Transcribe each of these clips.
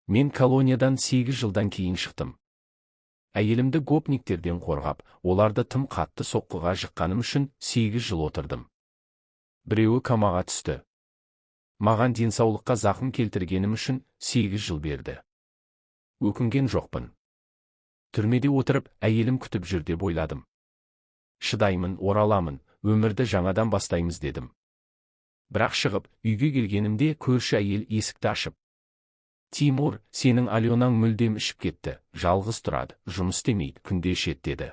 Мен колониядан 8 жылдан кейін шықтым. Әйелімді гопниктерден қорғап, оларды тым қатты соққыға жыққаным үшін 8 жыл отырдым. Біреуі комаға түсті. Маған денсаулыққа зақым келтіргенім үшін 8 жыл берді. Өкінген жоқпын. Түрмеде отырып, әйелім күтіп жүр деп ойладым. Шыдаймын, ораламын, өмірді жаңадан бастаймыз дедім. Бірақ шығып, үйге келгенімде көрші әйел есікті ашып: «Тимур, сенің Аленаң мүлдем ішіп кетті, жалғыз тұрады, жұмыс істемейді, күнде ішеді», – деді.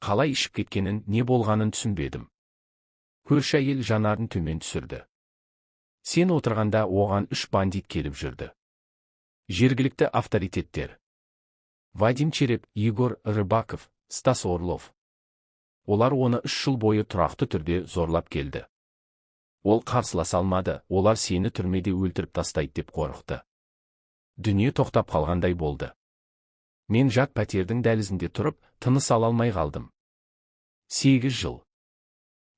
Қалай ішіп кеткенін, не болғанын түсінбедім. Көрші әйел жанарын төмен түсірді. «Сен отырғанда оған үш бандит келіп жүрді. Жергілікті авторитеттер. Вадим Череп, Егор Рыбаков, Стас Орлов. Олар оны 3 жыл бойы тұрақты түрде зорлап келді. Ол қарсыласа алмады, олар сені түрмеде өлтіріп тастайды деп қорықты». Дүние тоқтап қалғандай болды. Мен жат пәтердің дәлізінде тұрып, тыныс ала алмай қалдым. 8 жыл.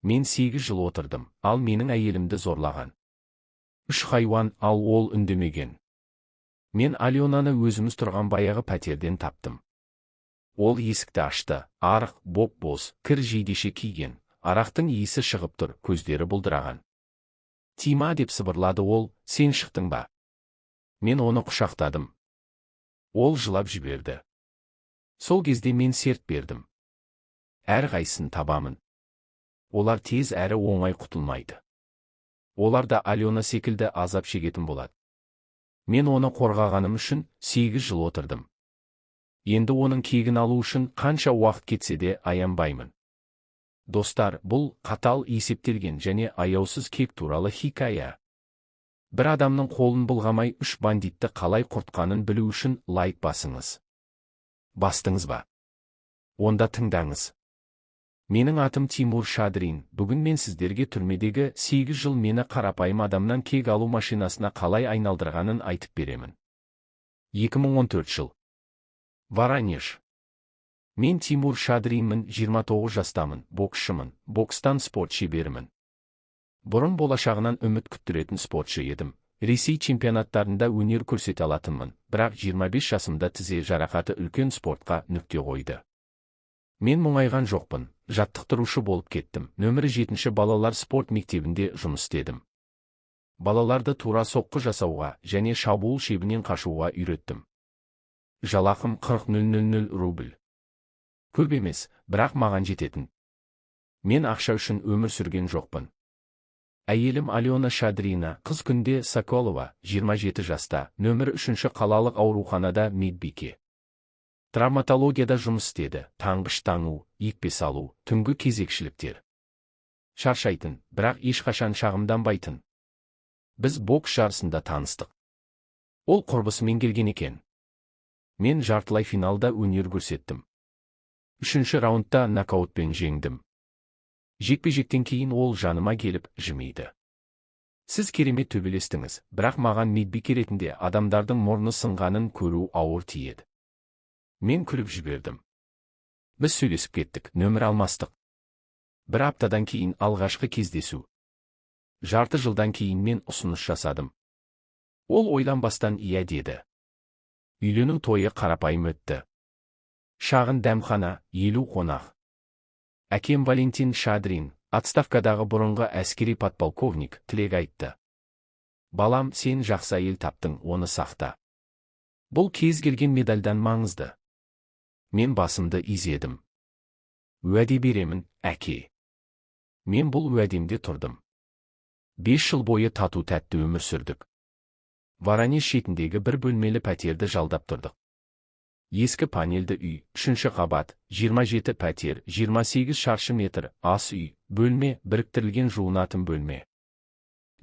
Мен 8 жыл отырдым, ал менің әйелімді зорлаған үш хайуан, ал ол үндемеген. Мен Аленаны өзіміз тұрған баяғы пәтерден таптым. Ол есікті ашты, арық, боп-боз, кір жейдеше киген, арақтың иісі шығып тұр, көздері бұлдыраған. «Тима», – деп сыбырлады ол, – «сен шықтың ба?» Мен оны құшақтадым. Ол жылап жіберді. Сол кезде мен серт бердім. Әрқайсысын табамын. Олар тез әрі оңай құтылмайды. Олар да Алена секілді азап шегетін болады. Мен оны қорғағаным үшін 8 жыл отырдым. Енді оның кегін алу үшін қанша уақыт кетсе де аянбаймын. Достар, бұл қатал есептелген және аяусыз кек туралы хикая. Бір адамның қолын бұлғамай үш бандитті қалай құртқанын білу үшін лайк басыңыз. Бастыңыз ба? Онда тыңдаңыз. Менің атым Тимур Шадрин. Бүгін мен сіздерге түрмедегі 8 жыл мені қарапайым адамнан кек алу машинасына қалай айналдырғанын айтып беремін. 2014 жыл. Воронеж. Мен Тимур Шадринмін, 29 жастамын, боксшымын, бокстан спорт шеберімін. Бұрын болашағынан үміт күттіретін спортшы едім. Ресей чемпионаттарында өнер көрсете алатынмын, бірақ 25 жасымда тізе жарақаты үлкен спортқа нүкте қойды. Мен мұңайған жоқпын, жаттықтырушы болып кеттім. Нөмірі жетінші балалар спорт мектебінде жұмыс істедім. Балаларды тура соққы жасауға және шабуыл шебінен қашуға үйреттім. Жалақым 40 000 рубль. Көп емес, бірақ маған жететін. Мен ақша үшін өмір сүрген жоқпын. Әйелім Алена Шадрина, қыз күнде Соколова, 27 жаста, нөмір үшінші қалалық ауруханада медбике. Травматологияда жұмыс істеді, таңғыш таңу, екпе салу, түнгі кезекшіліктер. Шаршайтын, бірақ ешқашан шағымданбайтын. Біз бокс жарысында таныстық. Ол құрбысымен келген екен. Мен жартылай финалда өнер көрсеттім. Үшінші раундта нокаутпен жеңдім. Жекпе-жектен кейін ол жаныма келіп, жымиды. «Сіз керемет төбелестіңіз, бірақ маған медбике ретінде адамдардың мұрны сынғанын көру ауыр тиеді». Мен күліп жібердім. Біз сөйлесіп кеттік, нөмір алмастық. Бір аптадан кейін алғашқы кездесу. Жарты жылдан кейін мен ұсыныс жасадым. Ол ойланбастан иә деді. Үйлену тойы қарапайым өтті. Шағын дәмхана, 50 қонақ. Әкем Валентин Шадрин, отставкадағы бұрынғы әскери подполковник, тілек айтты. «Балам, сен жақсы әйел таптың, оны сақта. Бұл кез келген медальдан маңызды». Мен басымды изедім. «Уәде беремін, әке». Мен бұл уәдемде тұрдым. 5 жыл бойы тату тәтті өмір сүрдік. Воронеж шетіндегі бір бөлмелі пәтерді жалдап тұрдық. Ескі панельді үй, үшінші қабат, 27 пәтер, 28 шаршы метр, ас үй, бөлме, біріктірілген жуынатын бөлме.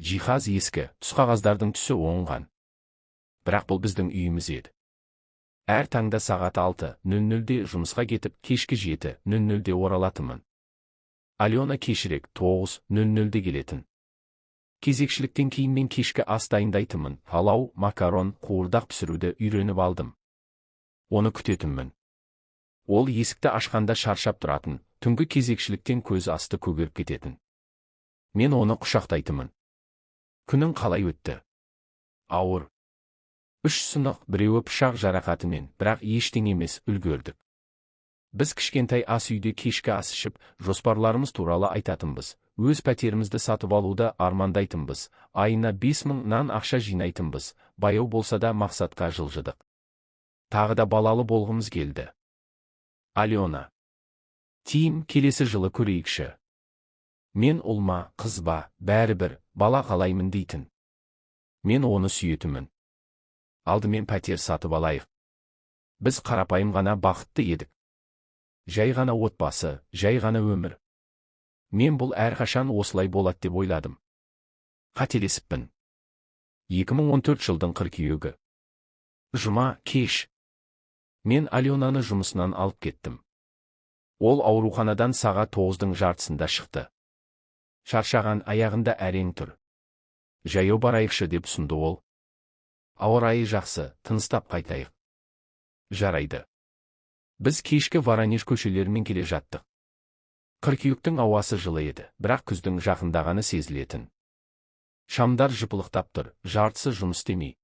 Жиһаз ескі, түсқағаздардың түсі оңған. Бірақ бұл біздің үйіміз еді. Әр таңда сағат 6:00-де жұмысқа кетіп, кешкі 7:00-де оралатынмын. Алена кешірек, 9:00-де келетін. Кезекшіліктен кейін мен кешкі ас дайындайтынмын, палау, макарон, қуырдақ пісіруді үйреніп алдым. Оны күтетінмін. Ол есікті ашқанда шаршап тұратын, түнгі кезекшіліктен көз асты көгеріп кететін. Мен оны құшақтайтынмын. «Күнің қалай өтті?» «Ауыр». 3 сынық, біреуі пышақ жарақатымен, бірақ ештеңе емес, үлгердік. Біз кішкентай ас үйде кешкі ас ішіп, жоспарларымыз туралы айтатынбыз. Өз пәтерімізді сатып алуды армандайтынбыз. Айына 5000-нан ақша жинайтынбыз. Баяу болса да мақсатқа жылжыдық. Тағы да балалы болғымыз келді. Алена. Тим, келесі жылы көрейікші. Мен ұл ма, қыз ба, бәрібір, бала қалаймын дейтін. Мен оны сүйетінмін. Алдымен пәтер сатып алайық. Біз қарапайым ғана бақытты едік. Жай ғана отбасы, жай ғана өмір. Мен бұл әрқашан осылай болады деп ойладым. Қателесіппін. 2014 жылдың қыркүйегі. Жұма, кеш. Мен Аленаны жұмысынан алып кеттім. Ол ауруханадан сағат 9:30-да шықты. Шаршаған, аяғында әрең тұр. Жаяу барайықшы деп ұсынды ол. Ауа райы жақсы, тыныстап қайтайық. Жарайды. Біз кешкі Воронеж көшелерімен келе жаттық. Қыркүйектің ауасы жылы еді, бірақ күздің жақындағаны сезілетін. Шамдар жыпылықтап тұр, жартысы жұмыс істемей.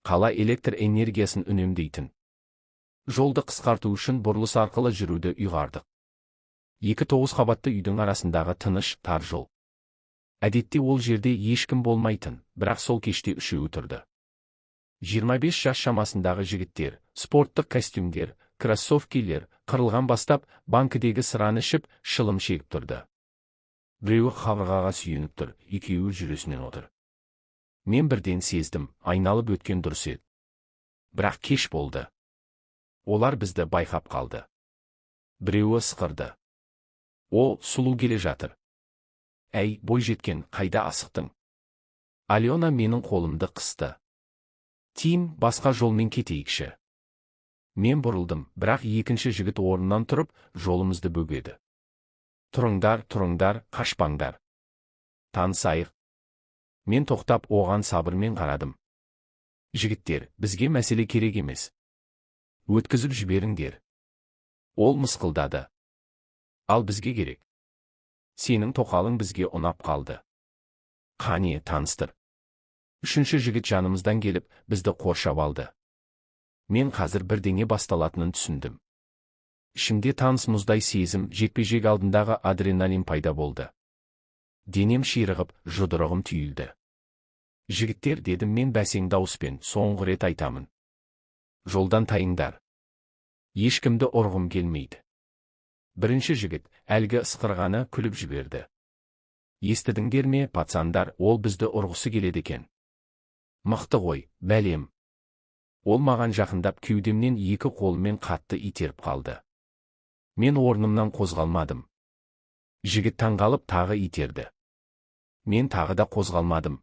Қала электр энергиясын үнемдейтін. Жолды қысқарту үшін бұрылыс арқылы жүруді ұйғардық. 2 9 қабатты үйдің арасындағы тыныш, тар жол. Әдетте ол жерде ешкім болмайтын, бірақ сол кеште үшеуі тұрды. 25 жас шамасындағы жігіттер, спорттық костюмдер, кроссовкилер, қырылған бастап, банкідегі сыраны ішіп, шылым шегіп тұрды. Біреуі қабырғаға сүйеніп тұр, екеуі жүресінен отыр. Мен бірден сездім, айналып өткен дұрыс еді. Бірақ кеш болды. Олар бізді байқап қалды. Біреуі ысқырды. О, сұлу келе жатыр. Әй, бойжеткен, қайда асықтың? Алена менің қолымды қысты. Тим, басқа жолмен кетейікші. Мен бұрылдым, бірақ екінші жігіт орнынан тұрып, жолымызды бөгеді. Тұрыңдар, тұрыңдар, қашпаңдар. Танысайық. Мен тоқтап, оған сабырмен қарадым. Жігіттер, бізге мәселе керек емес. Өткізіп жіберіңдер. Ол мысқылдады. Ал бізге керек. Сенің тоқалың бізге ұнап қалды. Қане, таныстыр. Үшінші жігіт жанымыздан келіп, бізді қоршап алды. Мен қазір бірдеңе басталатынын түсіндім. Ішімде таныс мұздай сезім, жекпе-жек алдындағы адреналин пайда болды. Денем ширығып, жұдырығым түйілді. Жігіттер, дедім мен бәсең дауыспен, соңғы рет айтамын. Жолдан тайыңдар. Ешкімді ұрғым келмейді. Бірінші жігіт, әлгі ысқырғаны, күліп жіберді. Естідіңдер ме, пацандар, ол бізді ұрғысы келеді екен. Мықты ғой, бәлем. Ол маған жақындап кеудемнен екі қолымен қатты итеріп қалды. Мен орнымнан қозғалмадым. Жігіт таңғалып тағы итерді. Мен тағы да қозғалмадым.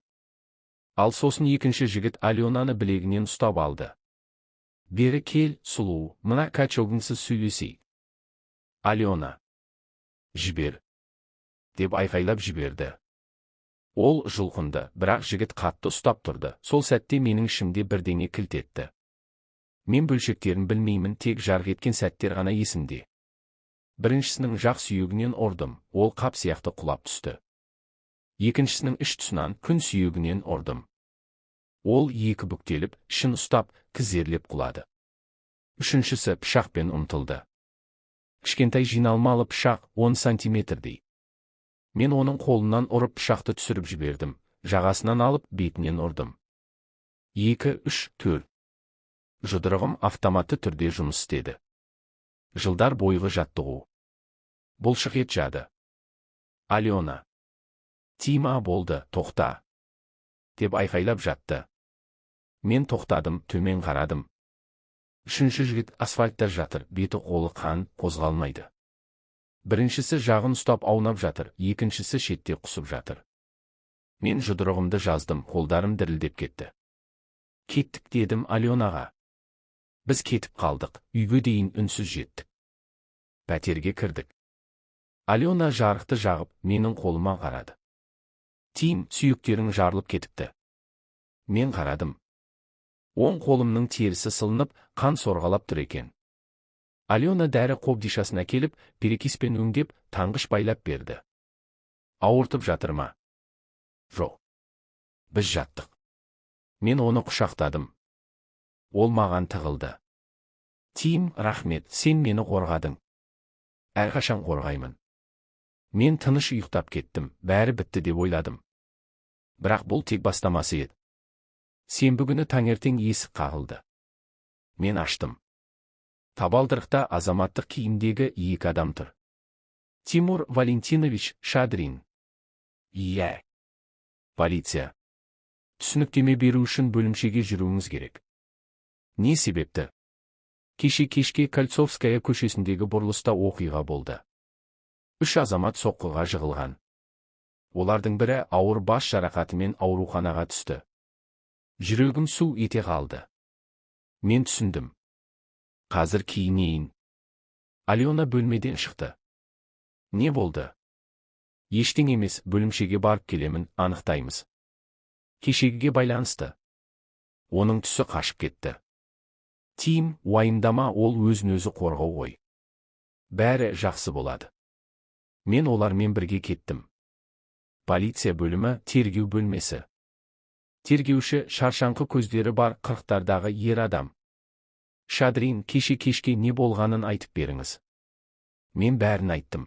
Ал сосын екінші жігіт Аленаны білегінен ұстап алды. Бері кел, сұлу, мына качогыңсыз сөйлесейік. Алена. Жібер. Деп айқайлап жіберді. Ол жұлқынды, бірақ жігіт қатты ұстап тұрды. Сол сәтте менің ішімде бірдеңе кілт етті. Мен бөлшектерін білмеймін, тек жарқ еткен сәттер ғана есімде. Біріншісінің жақ сүйегінен ұрдым, ол қап сияқты құлап түсті. Екіншісінің іш тұсынан күн сүйегінен ұрдым. Ол екі бүктеліп, ішін ұстап, тізерлеп құлады. Үшіншісі пышақпен ұмтылды. Кішкентай жиналмалы пышақ 10 сантиметрдей. Мен оның қолынан ұрып пышақты түсіріп жібердім, жағасынан алып бетінен ұрдым. 2, 3, 4. Жұдырығым автоматты түрде жұмыс істеді. Жылдар бойғы жаттығу. Бұлшық ет жады. Алена. Тима, болды, тоқта. Деп айқайлап жатты. Мен тоқтадым, төмен қарадым. Үшінші жігіт асфальтта жатыр, беті қолы қан, қозғалмайды. Біріншісі жағын ұстап аунап жатыр, екіншісі шетте құсып жатыр. Мен жұдырығымды жаздым, қолдарым дірілдеп кетті. Кеттік, дедім Аленаға. Біз кетіп қалдық, үйге дейін үнсіз жеттік. Пәтерге кірдік. Алена жарықты жағып, менің қолыма қарады. Тим, сүйектерің жарылып кетіпті. Мен қарадым. Оң қолымның терісі сылынып, қан сорғалап тұр екен. Алена дәрі қобдишасын әкеліп, перекиспен өңдеп, таңғыш байлап берді. Ауыртып жатыр ма? Жоқ. Біз жаттық. Мен оны құшақтадым. Ол маған тығылды. Тим, рахмет, сен мені қорғадың. Әрқашан қорғаймын. Мен тыныш ұйықтап кеттім, бәрі бітті деп ойладым. Бірақ бұл тек бастамасы еді. Сенбі күні таңертең есік қағылды. Мен аштым. Табалдырықта азаматтық киімдегі екі адам тұр. Тимур Валентинович Шадрин. Иә. Полиция. Түсініктеме беру үшін бөлімшеге жүруіңіз керек. Не себепті? Кеше кешке Кольцовская көшесіндегі бұрылыста оқиға болды. Үш азамат соққыға жығылған. Олардың бірі ауыр бас жарақатымен ауруханаға түсті. Жүрегім су ете қалды. Мен түсіндім. Қазір киінейін. Алена бөлмеден шықты. Не болды? Ештеңе емес, бөлімшеге барып келемін, анықтаймыз. Кешегіге байланысты. Оның түсі қашып кетті. Тим, уайымдама, ол өзін-өзі қорғау ғой. Бәрі жақсы болады. Мен олармен бірге кеттім. Полиция бөлімі, тергеу бөлмесі. Тергеуші шаршаңқы көздері бар 40-тардағы ер адам. Шадрин, кеше кешке не болғанын айтып беріңіз. Мен бәрін айттым.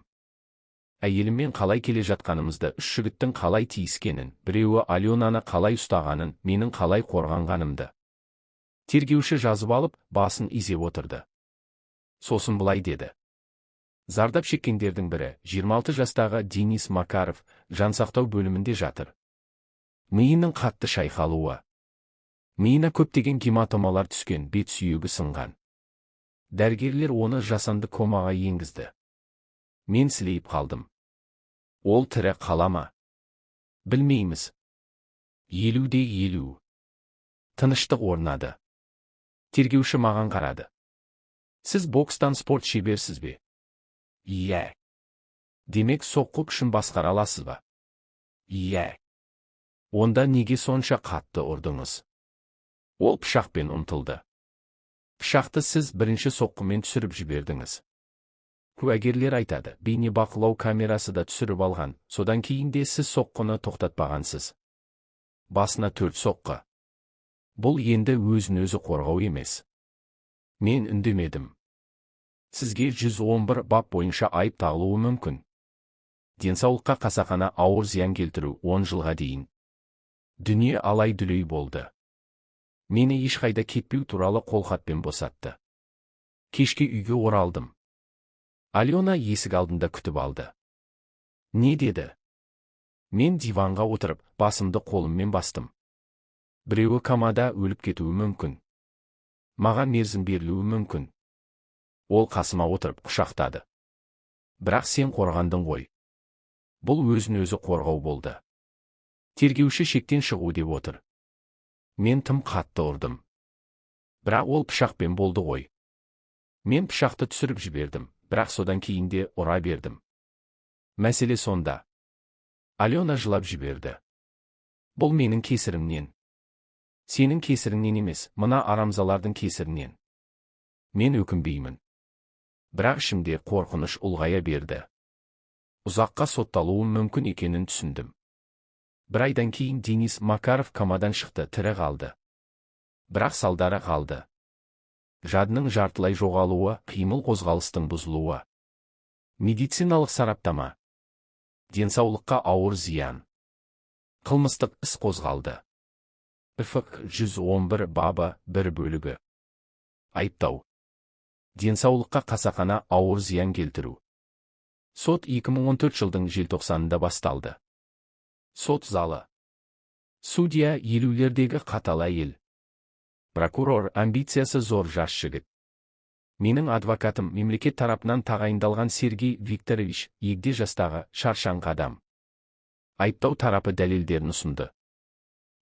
Әйеліммен қалай келе жатқанымызды, үш жігіттің қалай тиіскенін, біреуі Аленаны қалай ұстағанын, менің қалай қорғанғанымды. Тергеуші жазып алып, басын изеп отырды. Сосын былай деді. Зардап шеккендердің бірі, 26 жастағы Денис Макаров, жансақтау бөлімінде жатыр. Миының қатты шайқалуы. Миына көптеген гематомалар түскен, бет сүйегі сынған. Дәрігерлер оны жасанды комаға енгізді. Мен сілейіп қалдым. Ол тірі қала ма? Білмейміз. 50-50. Тыныштық орнады. Тергеуші маған қарады. Сіз бокстан спорт шеберсіз бе? Иә. Демек, соққы күшін басқара аласыз ба? Иә. Онда неге сонша қатты ұрдыңыз? Ол пышақпен ұмтылды. Пышақты сіз бірінші соққымен түсіріп жібердіңіз. Куәгерлер айтады, бейнебақылау камерасы да түсіріп алған, содан кейін де сіз соққыны тоқтатпағансыз. Басына 4 соққы. Бұл енді өзін-өзі қорғау емес. Мен үндемедім. Сізге 111 бап бойынша айып тағылуы мүмкін. Денсаулыққа қасақана ауыр зиян келтіру 10 жылға дейін. Дүние алай-дүлей болды. Мені ешқайда кетпеу туралы қолхатпен босатты. Кешке үйге оралдым. Алена есік алдында күтіп алды. Не деді? Мен диванға отырып, басымды қолыммен бастым. Біреуі комада өліп кетуі мүмкін. Маған мерзім берілуі мүмкін. Ол қасыма отырып құшақтады. Бірақ сен қорғандың ғой. Бұл өзін-өзі қорғау болды. Тергеуші шектен шығу деп отыр. Мен тым қатты ұрдым. Бірақ ол пышақпен болды ғой. Мен пышақты түсіріп жібердім, бірақ содан кейін де ұра бердім. Мәселе сонда. Алена жылап жіберді. Бұл менің кесірімнен. Сенің кесіріңнен емес, мына арамзалардың кесірінен. Мен өкінбеймін. Бірақ ішімде қорқыныш ұлғая берді. Ұзаққа сотталуым мүмкін екенін түсіндім. Бір айдан кейін Денис Макаров комадан шықты, тірі қалды. Бірақ салдары қалды. Жадының жартылай жоғалуы, қимыл қозғалыстың бұзылуы. Медициналық сараптама. Денсаулыққа ауыр зиян. Қылмыстық іс қозғалды. ФК 111 бабы 1 бөлігі. Айыптау. Денсаулыққа қасақана ауыр зиян келтіру. Сот 2014 жылдың желтоқсанында басталды. Сот залы. Судья 50-лердегі қатал әйел. Прокурор амбициясы зор жас жігіт. Менің адвокатым мемлекет тарапынан тағайындалған Сергей Викторович, егде жастағы шаршаңқы адам. Айыптау тарапы дәлелдерін ұсынды.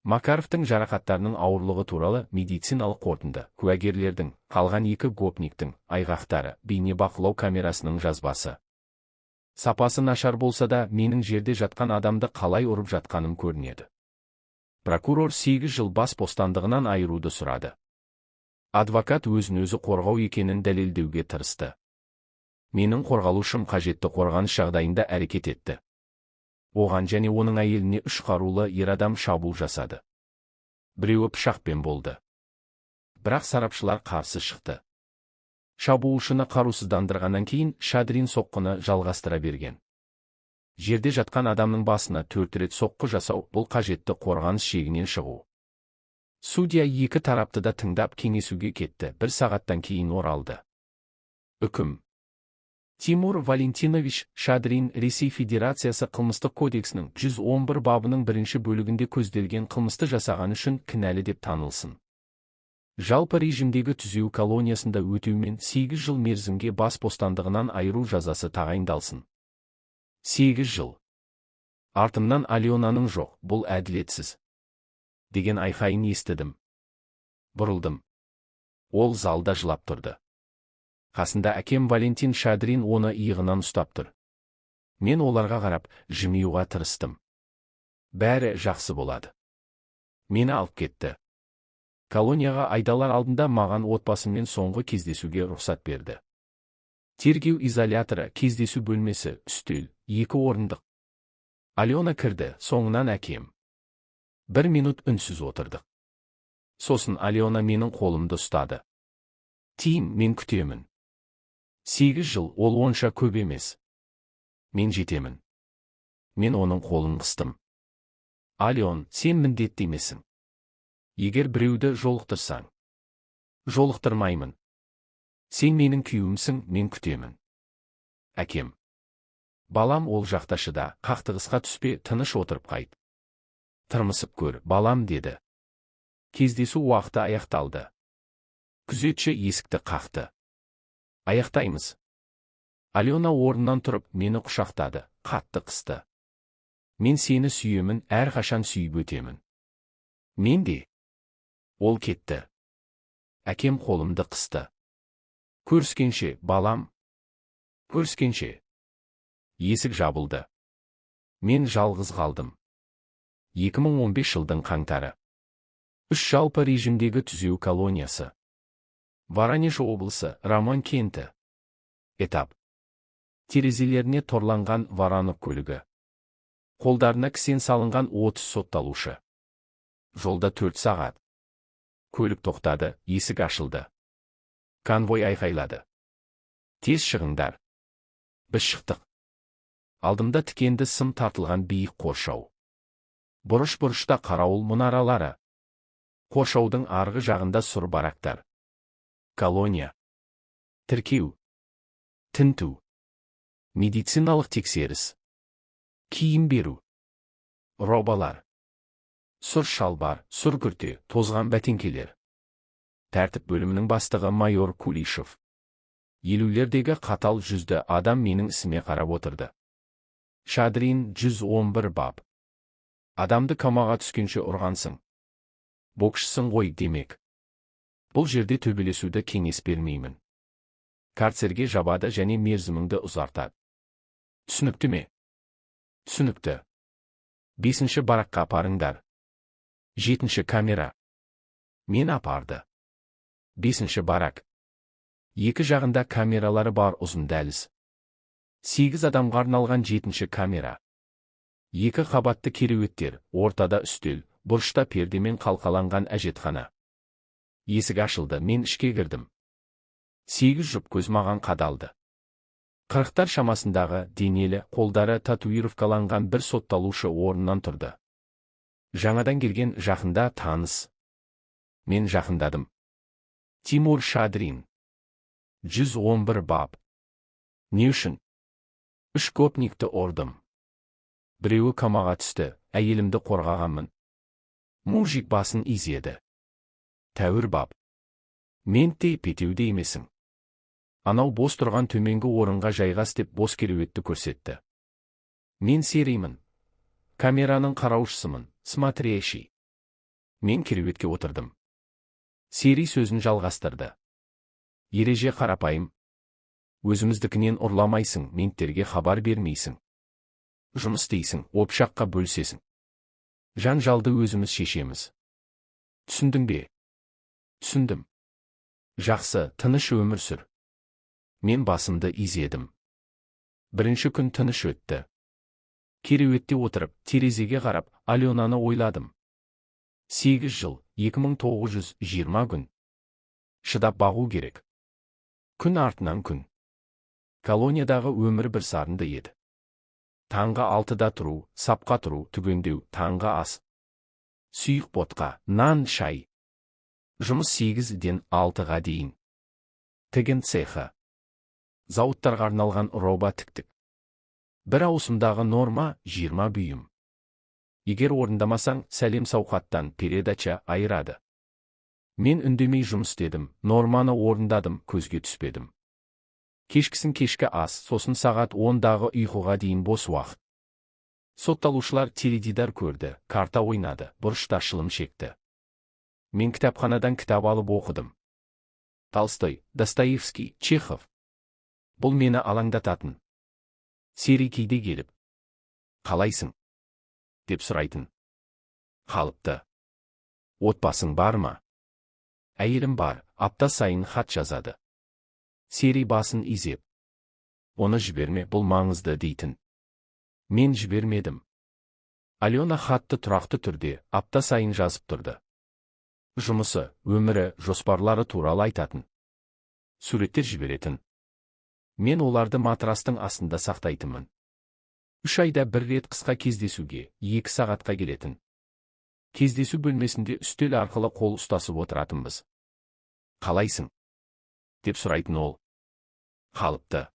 Макаровтың жарақаттарының ауырлығы туралы медициналық қорытынды, куәгерлердің, қалған 2 гопниктің айғақтары, бейнебақылау камерасының жазбасы. Сапасы нашар болса да, менің жерде жатқан адамды қалай ұрып жатқаным көрінеді. Прокурор 8 жыл бас бостандығынан айыруды сұрады. Адвокат өзін-өзі қорғау екенін дәлелдеуге тырысты. Менің қорғалушым қажетті қорғаныс жағдайында әрекет етті. Оған және оның әйеліне 3 қарулы ер адам шабуыл жасады. Біреуі пышақпен болды. бірақ сарапшылар қарсы шықты. Шабуылшыны қарусыздандырғаннан кейін Шадрин соққыны жалғастыра берген. Жерде жатқан адамның басына 4 рет соққы жасау бұл қажетті қорғаныс шегінен шығу. Судья екі тарапты да тыңдап кеңесуге кетті, бір сағаттан кейін оралды. Үкім. Тимур Валентинович Шадрин Ресей Федерациясы Қылмыстық кодексінің 111 бабының бірінші бөлігінде көзделген қылмысты жасаған үшін кінәлі деп танылсын. Жалпы режимдегі түзеу колониясында өтеумен 8 жыл мерзімге бас бостандығынан айыру жазасы тағайындалсын. 8 жыл. Артымнан Аленаның «Жоқ, бұл әділетсіз» деген айқайын естідім. Бұрылдым. Ол залда жылап тұрды. Қасында әкем Валентин Шадрин оны иығынан ұстап тұр. Мен оларға қарап, жымиюға тырыстым. Бәрі жақсы болады. Мені алып кетті. Колонияға айдалар алдында маған отбасыммен соңғы кездесуге рұқсат берді. Тергеу изоляторы, кездесу бөлмесі, үстел, екі орындық. Алена кірді, соңынан әкем. Бір минут үнсіз отырдық. Сосын Алена менің қолымды ұстады. «Тим, мен күтемін. 8 жыл ол онша көп емес. Мен жетемін». Мен оның қолын қыстым. «Ален, сен міндетті емессің. Егер біреуді жолықтырсаң». «Жолықтырмаймын. Сен менің күйеуімсің, мен күтемін». Әкем. «Балам, ол жақта шыда, қақтығысқа түспе, тыныш отырып қайт. Тырмысып көр, балам», – деді. Кездесу уақыты аяқталды. Күзетші есікті қақты. Аяқтаймыз. Алена орнынан тұрып, мені құшақтады, қатты қысты. «Мен сені сүйемін, әрқашан сүйіп өтемін». «Мен де». Ол кетті. Әкем қолымды қысты. «Көріскенше, балам. Көріскенше». Есік жабылды. Мен жалғыз қалдым. 2015 жылдың қаңтары. Үш жалпы режимдегі түзеу колониясы. Воронеж облысы, Роман кенті. Этап. Терезелеріне торланған Воронок көлігі. Қолдарына кісен салынған 30 сотталушы. Жолда 4 сағат. Көлік тоқтады, есік ашылды. Конвой айқайлады. «Тез шығыңдар». Біз шықтық. Алдымда тікенді сым тартылған биік қоршау. Бұрыш-бұрышта қарауыл мұнаралары. Қоршаудың арғы жағында сұр барактар. Колония. Тіркеу. Тінту. Медициналық тексеріс. Киім беру. Робалар. Сұр шалбар, сұр күрте, тозған бәтеңкелер. Тәртіп бөлімінің бастығы майор Кулишев. 50-лердегі қатал жүзді адам менің ісіме қарап отырды. «Шадрин, 111 бап. Адамды комаға түскенше ұрғансың. Боксшысың ғой, демек. Бұл жерде төбелесуді кеңес бермеймін. Карцерге жабады және мерзіміңді ұзартады. Түсінікті ме?» «Түсінікті». «Бесінші баракқа апарыңдар. Жетінші камера». Мен апарды. Бесінші барак. Екі жағында камералары бар ұзын дәліз. Сегіз адамға арналған жетінші камера. Екі қабатты кереуеттер, ортада үстел, бұрышта пердемен қалқаланған әжетхана. Есік ашылды, мен ішке кірдім. Сегіз жұп көз маған қадалды. 40-тар шамасындағы, денелі, қолдары татуировкаланған бір сотталушы орнынан тұрды. Жаңадан келген, жақында таныс. Мен жақындадым. «Тимур Шадрин. 111 бап. Не үшін?» «Үш гопникті ұрдым. Біреуі комаға түсті, әйелімді қорғағанмын». Мужик басын изеді. «Тәуір бап. Мент те, бітеу де емесің. Анау бос тұрған төменгі орынға жайғас», – деп бос кереуетті көрсетті. «Мен серыймын. Камераның қараушысымын, смотрящий». Мен кереуетке отырдым. Серый сөзін жалғастырды. «Ереже қарапайым. Өзіміздікінен ұрламайсың, менттерге хабар бермейсің. Жұмыс істейсің, общакқа бөлісесің. Жанжалды өзіміз шешеміз. Түсіндің бе?» «Түсіндім». «Жақсы, тыныш өмір сүр». Мен басымды изедім. Бірінші күн тыныш өтті. Кереуетте отырып, терезеге қарап, Аленаны ойладым. 8 жыл, 2920 күн. Шыдап бағу керек. Күн артынан күн. Колониядағы өмір бір сарынды еді. Таңғы 6-да тұру, сапқа тұру, түгендеу, таңғы ас. Сұйық ботқа, нан, шай. Жұмыс 8-ден 6-ға дейін. Тігін цехы. Зауыттарға арналған роба тіктік. Бір ауысымдағы норма 20 бұйым. Егер орындамасаң, сәлем сауқаттан передача айырады. Мен үндемей жұмыс істедім, норманы орындадым, көзге түспедім. Кешкісін кешкі ас, сосын сағат 10-дағы ұйқыға дейін бос уақыт. Сотталушылар теледидар көрді, карта ойнады, бұрышта шылым шекті. Мен кітапханадан кітап алып оқыдым. Толстой, Достоевский, Чехов. Бұл мені алаңдататын. Сери кейде келіп, "Қалайсың?" деп сұрайтын. Қалыпты. Отбасың бар ма? Әйелім бар, апта сайын хат жазады. Сери басын изеп. Оны жіберме, бұл маңызды дейтін. Мен жібермедім. Алена хатты тұрақты түрде, апта сайын жазып тұрды. Жұмысы, өмірі, жоспарлары туралы айтатын. Суреттер жіберетін. Мен оларды матрастың астында сақтайтынмын. 3 айда бір рет қысқа кездесуге, 2 сағатқа келетін. Кездесу бөлмесінде үстел арқылы қол ұстасып отыратынбыз. Қалайсың? Деп сұрайтын ол. Қалыпты.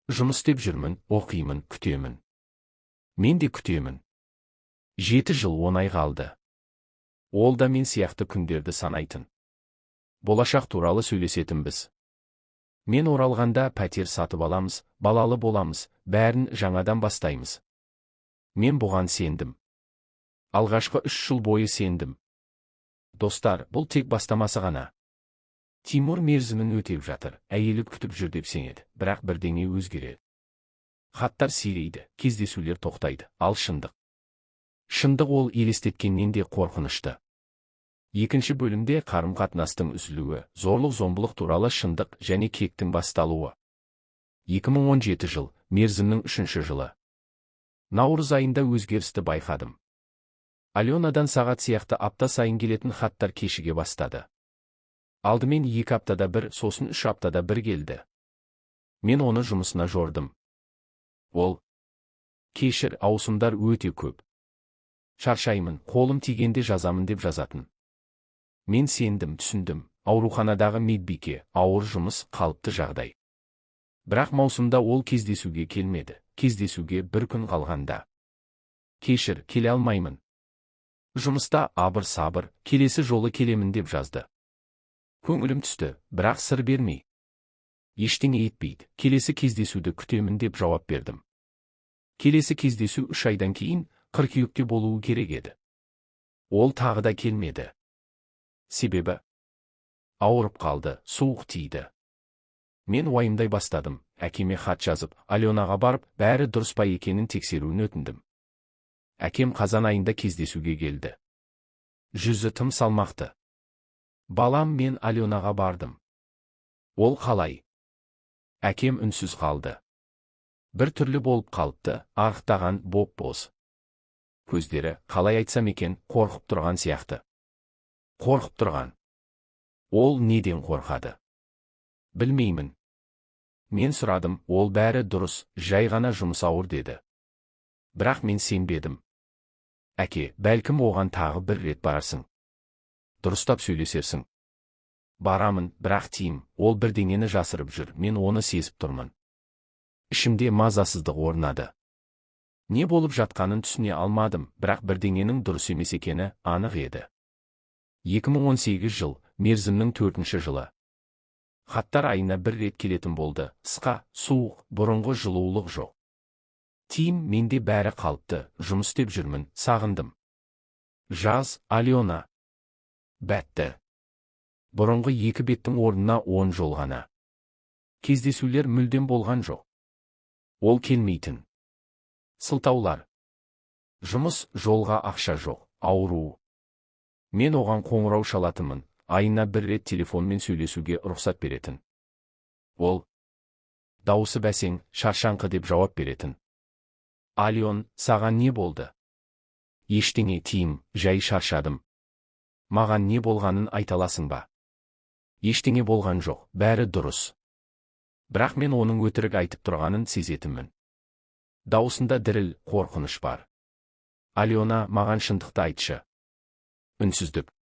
Жұмыс істеп жүрмін, оқимын, күтемін. Мен де күтемін. 7 жыл 10 ай қалды. Ол да мен сияқты күндерді санайтын. Болашақ туралы сөйлесетінбіз. Мен оралғанда пәтер сатып аламыз, балалы боламыз, бәрін жаңадан бастаймыз. Мен бұған сендім. Алғашқы 3 жыл бойы сендім. Достар, бұл тек бастамасы ғана. Тимур мерзімін өтеп жатыр, әйелі күтіп жүр деп сенеді, бірақ бірдеңе өзгереді. Хаттар сирейді, кездесулер тоқтайды, ал шындық. Шындық ол елестеткеннен де қорқынышты. Екінші бөлімде қарым-қатынастың үзілуі, зорлық-зомбылық туралы шындық және кектің басталуы. 2017 жыл, мерзімнің 3-ші жылы. Наурыз айында өзгерісті байқадым. Аленадан сағат сияқты апта сайын келетін хаттар кешіге бастады. Алдымен 2 аптада бір, сосын 3 аптада бір келді. Мен оны жұмысына жордым. Ол: "Кешір, ауысымдар өте көп. Шаршаймын, қолым тигенде жазамын" деп жазатын. Мен сендім, түсіндім, ауруханадағы медбике, ауыр жұмыс, қалыпты жағдай. Бірақ маусымда ол кездесуге келмеді, кездесуге бір күн қалғанда. "Кешір, келе алмаймын. Жұмыста абыр-сабыр, келесі жолы келемін" деп жазды. Көңілім түсті, бірақ сыр бермей. "Ештеңе етпейді, келесі кездесуді күтемін" деп жауап бердім. Келесі кездесу 3 айдан кейін, қыркүйекте болуы керек еді. Ол тағы да келмеді. Себебі ауырып қалды, суық тиді. Мен уайымдай бастадым, әкеме хат жазып, Аленаға барып, бәрі дұрыс па екенін тексеруін өтіндім. Әкем қазан айында кездесуге келді. Жүзі тым салмақты. Балам, мен Аленаға бардым. Ол қалай? Әкем үнсіз қалды. Бір түрлі болып қалыпты, арықтаған, боп-боз. Көздері, қалай айтсам екен, қорқып тұрған сияқты. Қорқып тұрған. Ол неден қорқады? Білмеймін. Мен сұрадым, ол бәрі дұрыс, жай ғана жұмыс ауыр деді. Бірақ мен сенбедім. Әке, бәлкім оған тағы бір рет барарсың. Дұрыстап сөйлесерсің. Барамын, бірақ Тим, ол бірдеңені жасырып жүр, мен оны сезіп тұрмын. Ішімде мазасыздық орнады. Не болып жатқанын түсіне алмадым, бірақ бірдеңенің дұрыс емес екені анық еді. 2018 жыл, мерзімнің 4-ші жылы. Хаттар айына бір рет келетін болды, қысқа, суық, бұрынғы жылулық жоқ. Тим, менде бәрі қалыпты, жұмыс істеп жүрмін, сағындым. Жаз, Алена. Бәтті. Бұрынғы 2 беттің орнына 10 жол ғана. Кездесулер мүлдем болған жоқ. Ол келмейтін. Сылтаулар. Жұмыс, жолға ақша жоқ, ауру. Мен оған қоңырау шалатынмын, айына бір рет телефонмен сөйлесуге рұқсат беретін. Ол дауысы бәсең, шаршаңқы деп жауап беретін. Ален, саған не болды? Ештеңе, Тим, жай шаршадым. Маған не болғанын айта аласың ба? Ештеңе болған жоқ, бәрі дұрыс. Бірақ мен оның өтірік айтып тұрғанын сезетінмін. Дауысында діріл, қорқыныш бар. Алена, маған шындықты айтшы. Үнсіздік.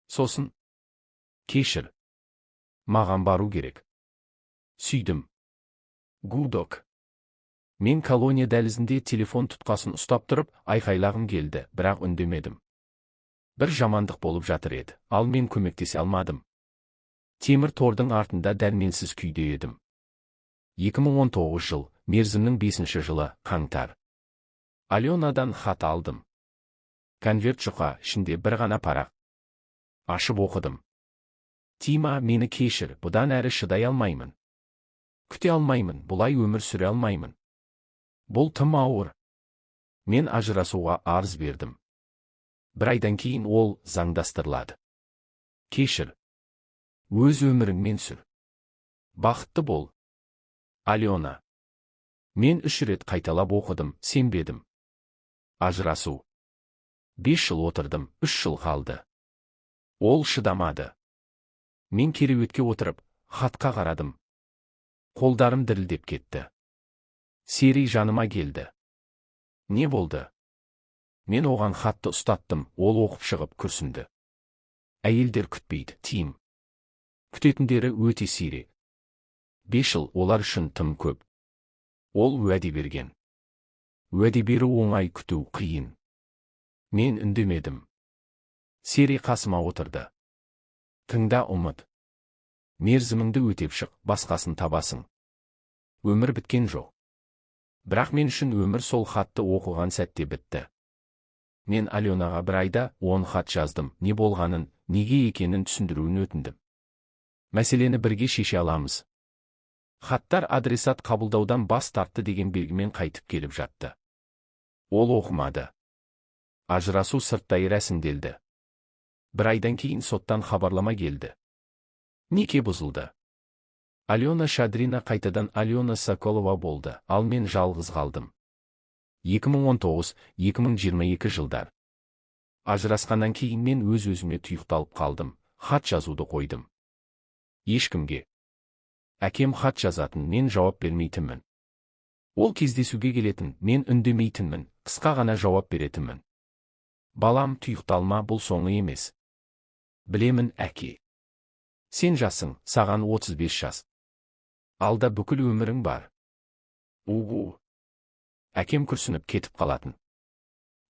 Сосын. Кешір. Маған бару керек. Сүйдім. Гудок. Мен колония дәлізінде телефон тұтқасын ұстап тұрып, айқайлағым келді, бірақ үндемедім. Бір жамандық болып жатыр еді, ал мен көмектесе алмадым. Темір тордың артында дәрменсіз күйде едім. 2019 жыл, мерзімнің 5 жылы, қаңтар. Аленадан хат алдым. Конверт жұқа, ішінде бір ғана парақ. Ашып оқыдым. Тима, мені кешір, бұдан әрі шыдай алмаймын. Күте алмаймын, бұлай өмір сүре алмаймын. Бұл тым ауыр. Мен ажырасуға арыз бердім. Бір айдан кейін ол заңдастырылады. Кешір. Өз өміріңмен сүр. Бақытты бол. Алена. Мен 3 рет қайталап оқыдым, сенбедім. Ажырасу. 5 жыл отырдым, 3 жыл қалды. Ол шыдамады. Мен кереуетке отырып, хатқа қарадым. Қолдарым дірілдеп кетті. Сери жаныма келді. Не болды? Мен оған хатты ұстаттым, ол оқып шығып күрсінді. Әйелдер күтпейді, Тим. Күтетіндері өте сирек. 5 жыл олар үшін тым көп. Ол уәде берген. Уәде беру оңай, күту қиын. Мен үндемедім. Сери қасыма отырды. Тыңда, ұмыт. Мерзіміңді өтеп шық, басқасын табасың. Өмір біткен жоқ. Бірақ мен үшін өмір сол хатты оқыған сәтте бітті. Мен Аленаға бір айда 10 хат жаздым, не болғанын, неге екенін түсіндіруін өтіндім. Мәселені бірге шеше аламыз. Хаттар адресат қабылдаудан бас тартты деген белгімен қайтып келіп жатты. Ол оқымады. Ажырасу сырттай рәсімделді. Бір айдан кейін соттан хабарлама келді. Неке бұзылды. Алена Шадрина қайтадан Алена Соколова болды, ал мен жалғыз қалдым. 2019-2022 жылдар. Ажырасқаннан кейін мен өз-өзіме тұйықталып қалдым, хат жазуды қойдым. Ешкімге. Әкем хат жазатын, мен жауап бермейтінмін. Ол кездесуге келетін, мен үндемейтінмін, қысқа ғана жауап беретінмін. Балам, тұйықталма, бұл соңы емес. Білемін, әке. Сен жассың, саған 35 жас. Алда бүкіл өмірің бар. Угу. Әкем күрсініп кетіп қалатын.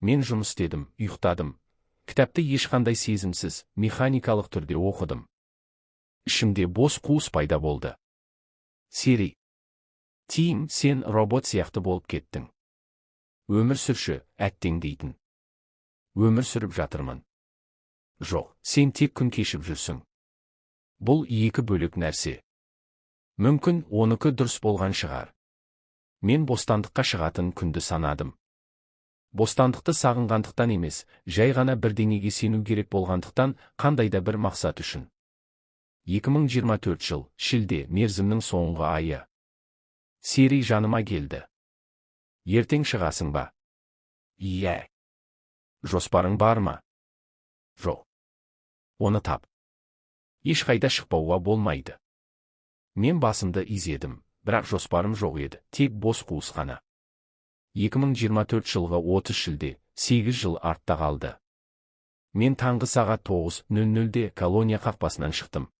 Мен жұмыс істедім, ұйықтадым. Кітапты ешқандай сезімсіз, механикалық түрде оқыдым. Ішімде бос қуыс пайда болды. Сери. Тим, сен робот сияқты болып кеттің. Өмір сүрші, әттең дейтін. Өмір сүріп жатырмын. Жоқ, сен тек күн кешіп жүрсің. Бұл екі бөлек нәрсе. Мүмкін, оныкі дұрыс болған шығар. Мен бостандыққа шығатын күнді санадым. Бостандықты сағынғандықтан емес, жай ғана бірдеңеге сену керек болғандықтан, қандай да бір мақсат үшін. 2024 жыл, шілде, мерзімнің соңғы айы. Сери жаныма келді. Ертең шығасың ба? Иә. Жоспарың бар ма? Жоқ. Оны тап. Ешқайда шықпауға болмайды. Мен басымды изедім, бірақ жоспарым жоқ еді, тек бос қуыс қана. 2024 жылғы 30 шілде, 8 жыл артта қалды. Мен таңғы сағат 9:00-де колония қақпасынан шықтым.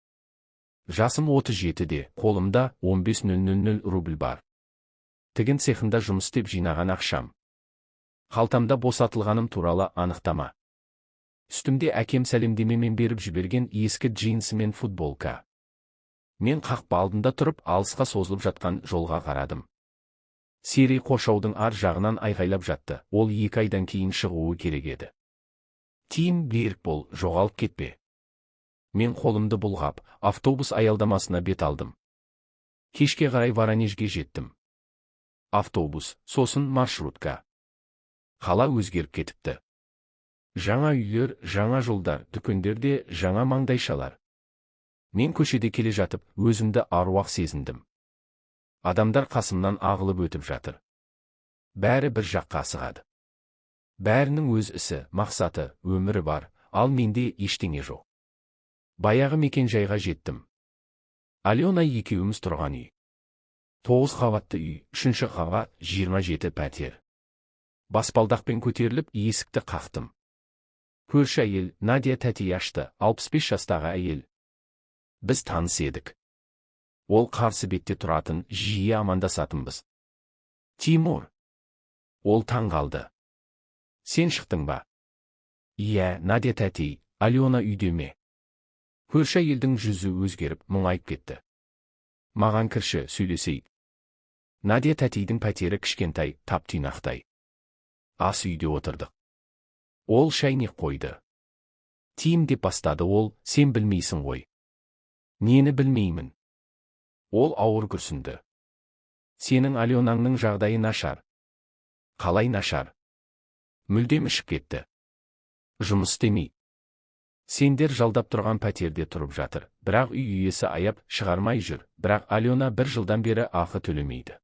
Жасым 37-де, қолымда 15 000 рубль бар. Тігін цехында жұмыс істеп жинаған ақшам. Қалтамда босатылғаным туралы анықтама. Үстімде әкем сәлемдемемен беріп жіберген ескі джинсы мен футболка. Мен қақпа алдында тұрып, алысқа созылып жатқан жолға қарадым. Сери қоршаудың ар жағынан айғайлап жатты, ол 2 айдан кейін шығуы керек еді. Тим, берік бол, жоғалып кетпе. Мен қолымды бұлғап, автобус аялдамасына бет алдым. Кешке қарай Воронежге жеттім. Автобус, сосын маршрутка. Қала өзгеріп кетіпті. Жаңа үйлер, жаңа жолдар, дүкендерде жаңа маңдайшалар. Мен көшеде келе жатып, өзімді аруақ сезіндім. Адамдар қасымнан ағылып өтіп жатыр. Бәрі бір жаққа асығады. Бәрінің өз ісі, мақсаты, өмірі бар, ал менде ештеңе жоқ. Баяғы мекен-жайға жеттім. Алена екеуміз тұрған үй. 9 қабатты үй, 3-ші қабат, 27 пәтер. Баспалдақпен көтеріліп, есікті қақтым. Көрші әйел, Надя тәтей ашты, 65 жастағы әйел. Біз таныс едік. Ол қарсы бетте тұратын, жиі амандасатынбыз. Тимур. Ол таң қалды. Сен шықтың ба? Иә, Надя тәтей, Алена үйде ме? Көрші әйелдің жүзі өзгеріп, мұңайып кетті. Маған кірші, сөйлесейік. Надя тәтейдің пәтері кішкентай, тап-тұйнақтай. Ас үйде отырдық. Ол шайнек қойды. Тим деп бастады ол, сен білмейсің ғой. Нені білмеймін? Ол ауыр күрсінді. Сенің Аленаңның жағдайы нашар. Қалай нашар? Мүлдем ішіп кетті. Жұмыс істемей. Сендер жалдап тұрған пәтерде тұрып жатыр, бірақ үй иесі аяп, шығармай жүр, бірақ Алена бір жылдан бері ақы төлемейді.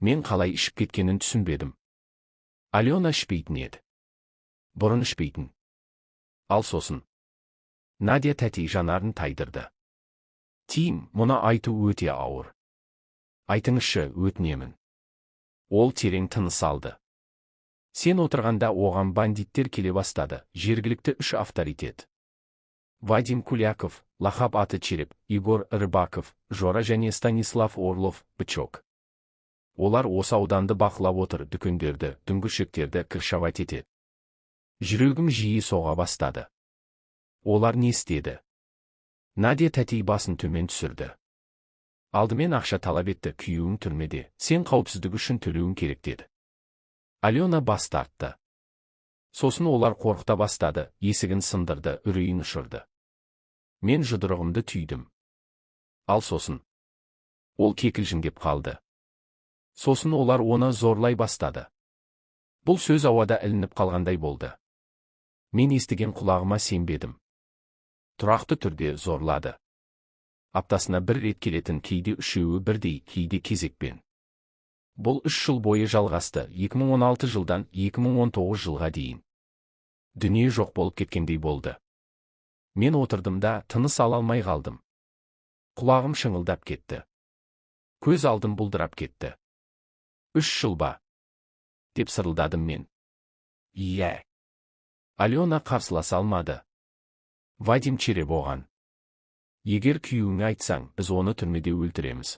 Мен қалай ішіп кеткенін түсінбедім. Алена ішпейтін еді. Бұрын ішпейтін. Ал сосын. Надя тәтей жанарын тайдырды. Тим, мұны айту өте ауыр. Айтыңызшы, өтінемін. Ол терең тыныс алды. Сен отырғанда оған бандиттер келе бастады, жергілікті 3 авторитет. Вадим Куляков, лақап аты Череп, Егор Рыбаков, Жора және Станислав Орлов, Бычок. Олар осы ауданды бақылап отыр, дүкендерді, дүңгіршектерді крышевать етеді. Жүрегім жиі соға бастады. Олар не істеді? Надя тәтей басын төмен түсірді. Алдымен ақша талап етті, күйеуің түрмеде, сен қауіпсіздік үшін төлеуің керек деді. Алена бас тартты. Сосын олар қорқыта бастады, есігін сындырды, үрейін ұшырды. Мен жұдырығымды түйдім. Ал сосын. Ол кекілжіңдеп қалды. Сосын олар оны зорлай бастады. Бұл сөз ауада ілініп қалғандай болды. Мен естіген құлағыма сенбедім. Тұрақты түрде зорлады. Аптасына бір рет келетін, кейде үшеуі бірдей, кейде кезекпен. Бұл 3 жыл бойы жалғасты, 2016 жылдан 2019 жылға дейін. Дүние жоқ болып кеткендей болды. Мен отырдым да, тыныс ала алмай қалдым. Құлағым шыңылдап кетті. Көз алдым бұлдырап кетті. 3 жыл ба? Деп сырылдадым мен. Иә. Алена қарсыласа алмады. Вадим Череп оған. Егер күйеуіңе айтсаң, біз оны түрмеде өлтіреміз.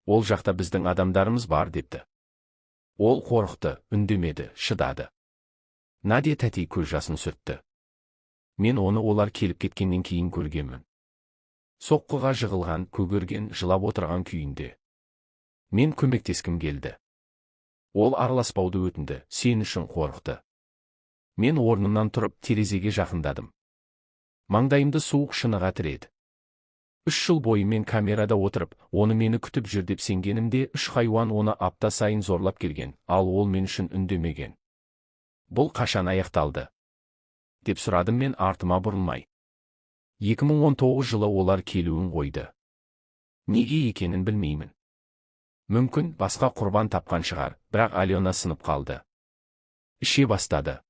Ол жақта біздің адамдарымыз бар депті. Ол қорықты, үндемеді, шыдады. Надя тәтей көз жасын сүртті. Мен оны олар келіп кеткеннен кейін көргенмін. Соққыға жығылған, көгерген, жылап отырған күйінде. Мен көмектескім келді. Ол араласпауды өтінді, сен үшін қорықты. Мен орнымнан тұрып терезеге жақындадым. Маңдайымды суық шыныға тіреді. 3 жыл бойы мен камерада отырып, оны мені күтіп жүр деп сенгенімде, 3 хайуан оны апта сайын зорлап келген, ал ол мен үшін үндемеген. Бұл қашан аяқталды? Деп сұрадым мен артыма бұрылмай. 2019 жылы олар келуін қойды. Неге екенін білмеймін. Мүмкін басқа құрбан тапқан шығар, бірақ Алена сынып қалды. Іше бастады.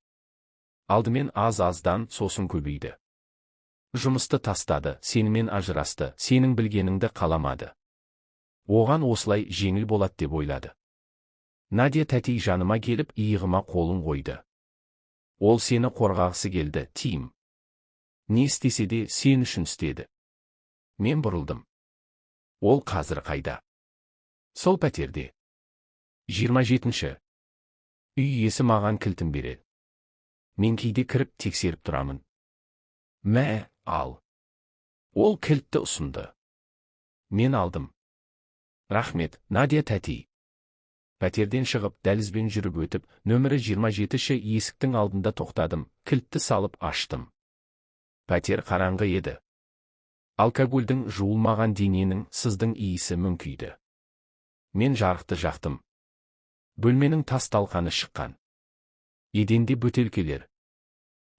Алдымен аз-аздан, сосын көбейді. Жұмысты тастады, сенімен ажырасты, сенің білгеніңді қаламады. Оған осылай жеңіл болады деп ойлады. Надя тәтей жаныма келіп, иығыма қолын қойды. Ол сені қорғағысы келді, Тим. Не істесе де сен үшін істеді. Мен бұрылдым. Ол қазір қайда? Сол пәтерде. 27-ші. Үй иесі маған кілтін береді. Мен кейде кіріп тексеріп тұрамын. Мә, ал. Ол кілтті ұсынды. Мен алдым. Рахмет, Надя тәтей. Пәтерден шығып, дәлізбен жүріп өтіп, нөмірі 27-ші есіктің алдында тоқтадым, кілтті салып аштым. Пәтер қараңғы еді. Алкогольдің жуылмаған дененің сыздың иісі мүңкиді. Мен жарықты жақтым. Бөлменің тас талқаны шыққан. Еденде бөтелкелер.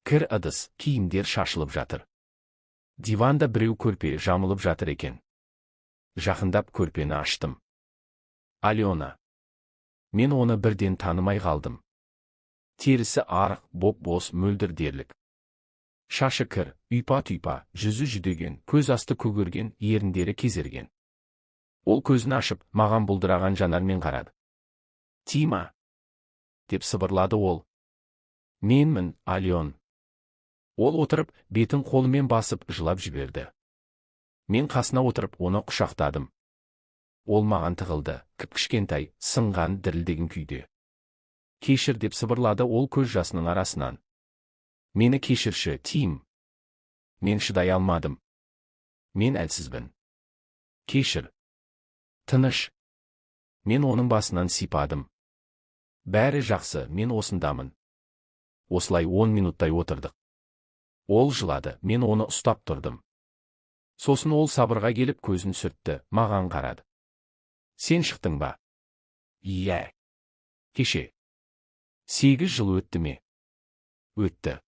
Кір ыдыс, киімдер шашылып жатыр. Диванда біреу көрпе жамылып жатыр екен. Жақындап көрпені аштым. Алена. Мен оны бірден танымай қалдым. Терісі арық, боп-боз, мөлдір дерлік. Шашы кір, ұйпа-тұйпа, жүзі жүдеген, көз асты көгерген, еріндері кезерген. Ол көзін ашып, маған бұлдыраған жанармен қарады. «Тима», – деп сыбырлады ол. «Менмін, Ален». Ол отырып, бетін қолымен басып, жылап жіберді. Мен қасына отырып, оны құшақтадым. Ол маған тығылды, кіп-кішкентай, сынған, дірілдеген күйде. «Кешір», – деп сыбырлады ол көз жасының арасынан. «Мені кешірші, Тим. Мен шыдай алмадым. Мен әлсізбін. Кешір». «Тыныш». Мен оның басынан сипадым. «Бәрі жақсы, мен осындамын». Осылай 10 минуттай отырдық. Ол жылады, мен оны ұстап тұрдым. Сосын ол сабырға келіп, көзін сүртті, маған қарады. «Сен шықтың ба?» «Иә. Кеше». «8 жыл өтті ме?» «Өтті».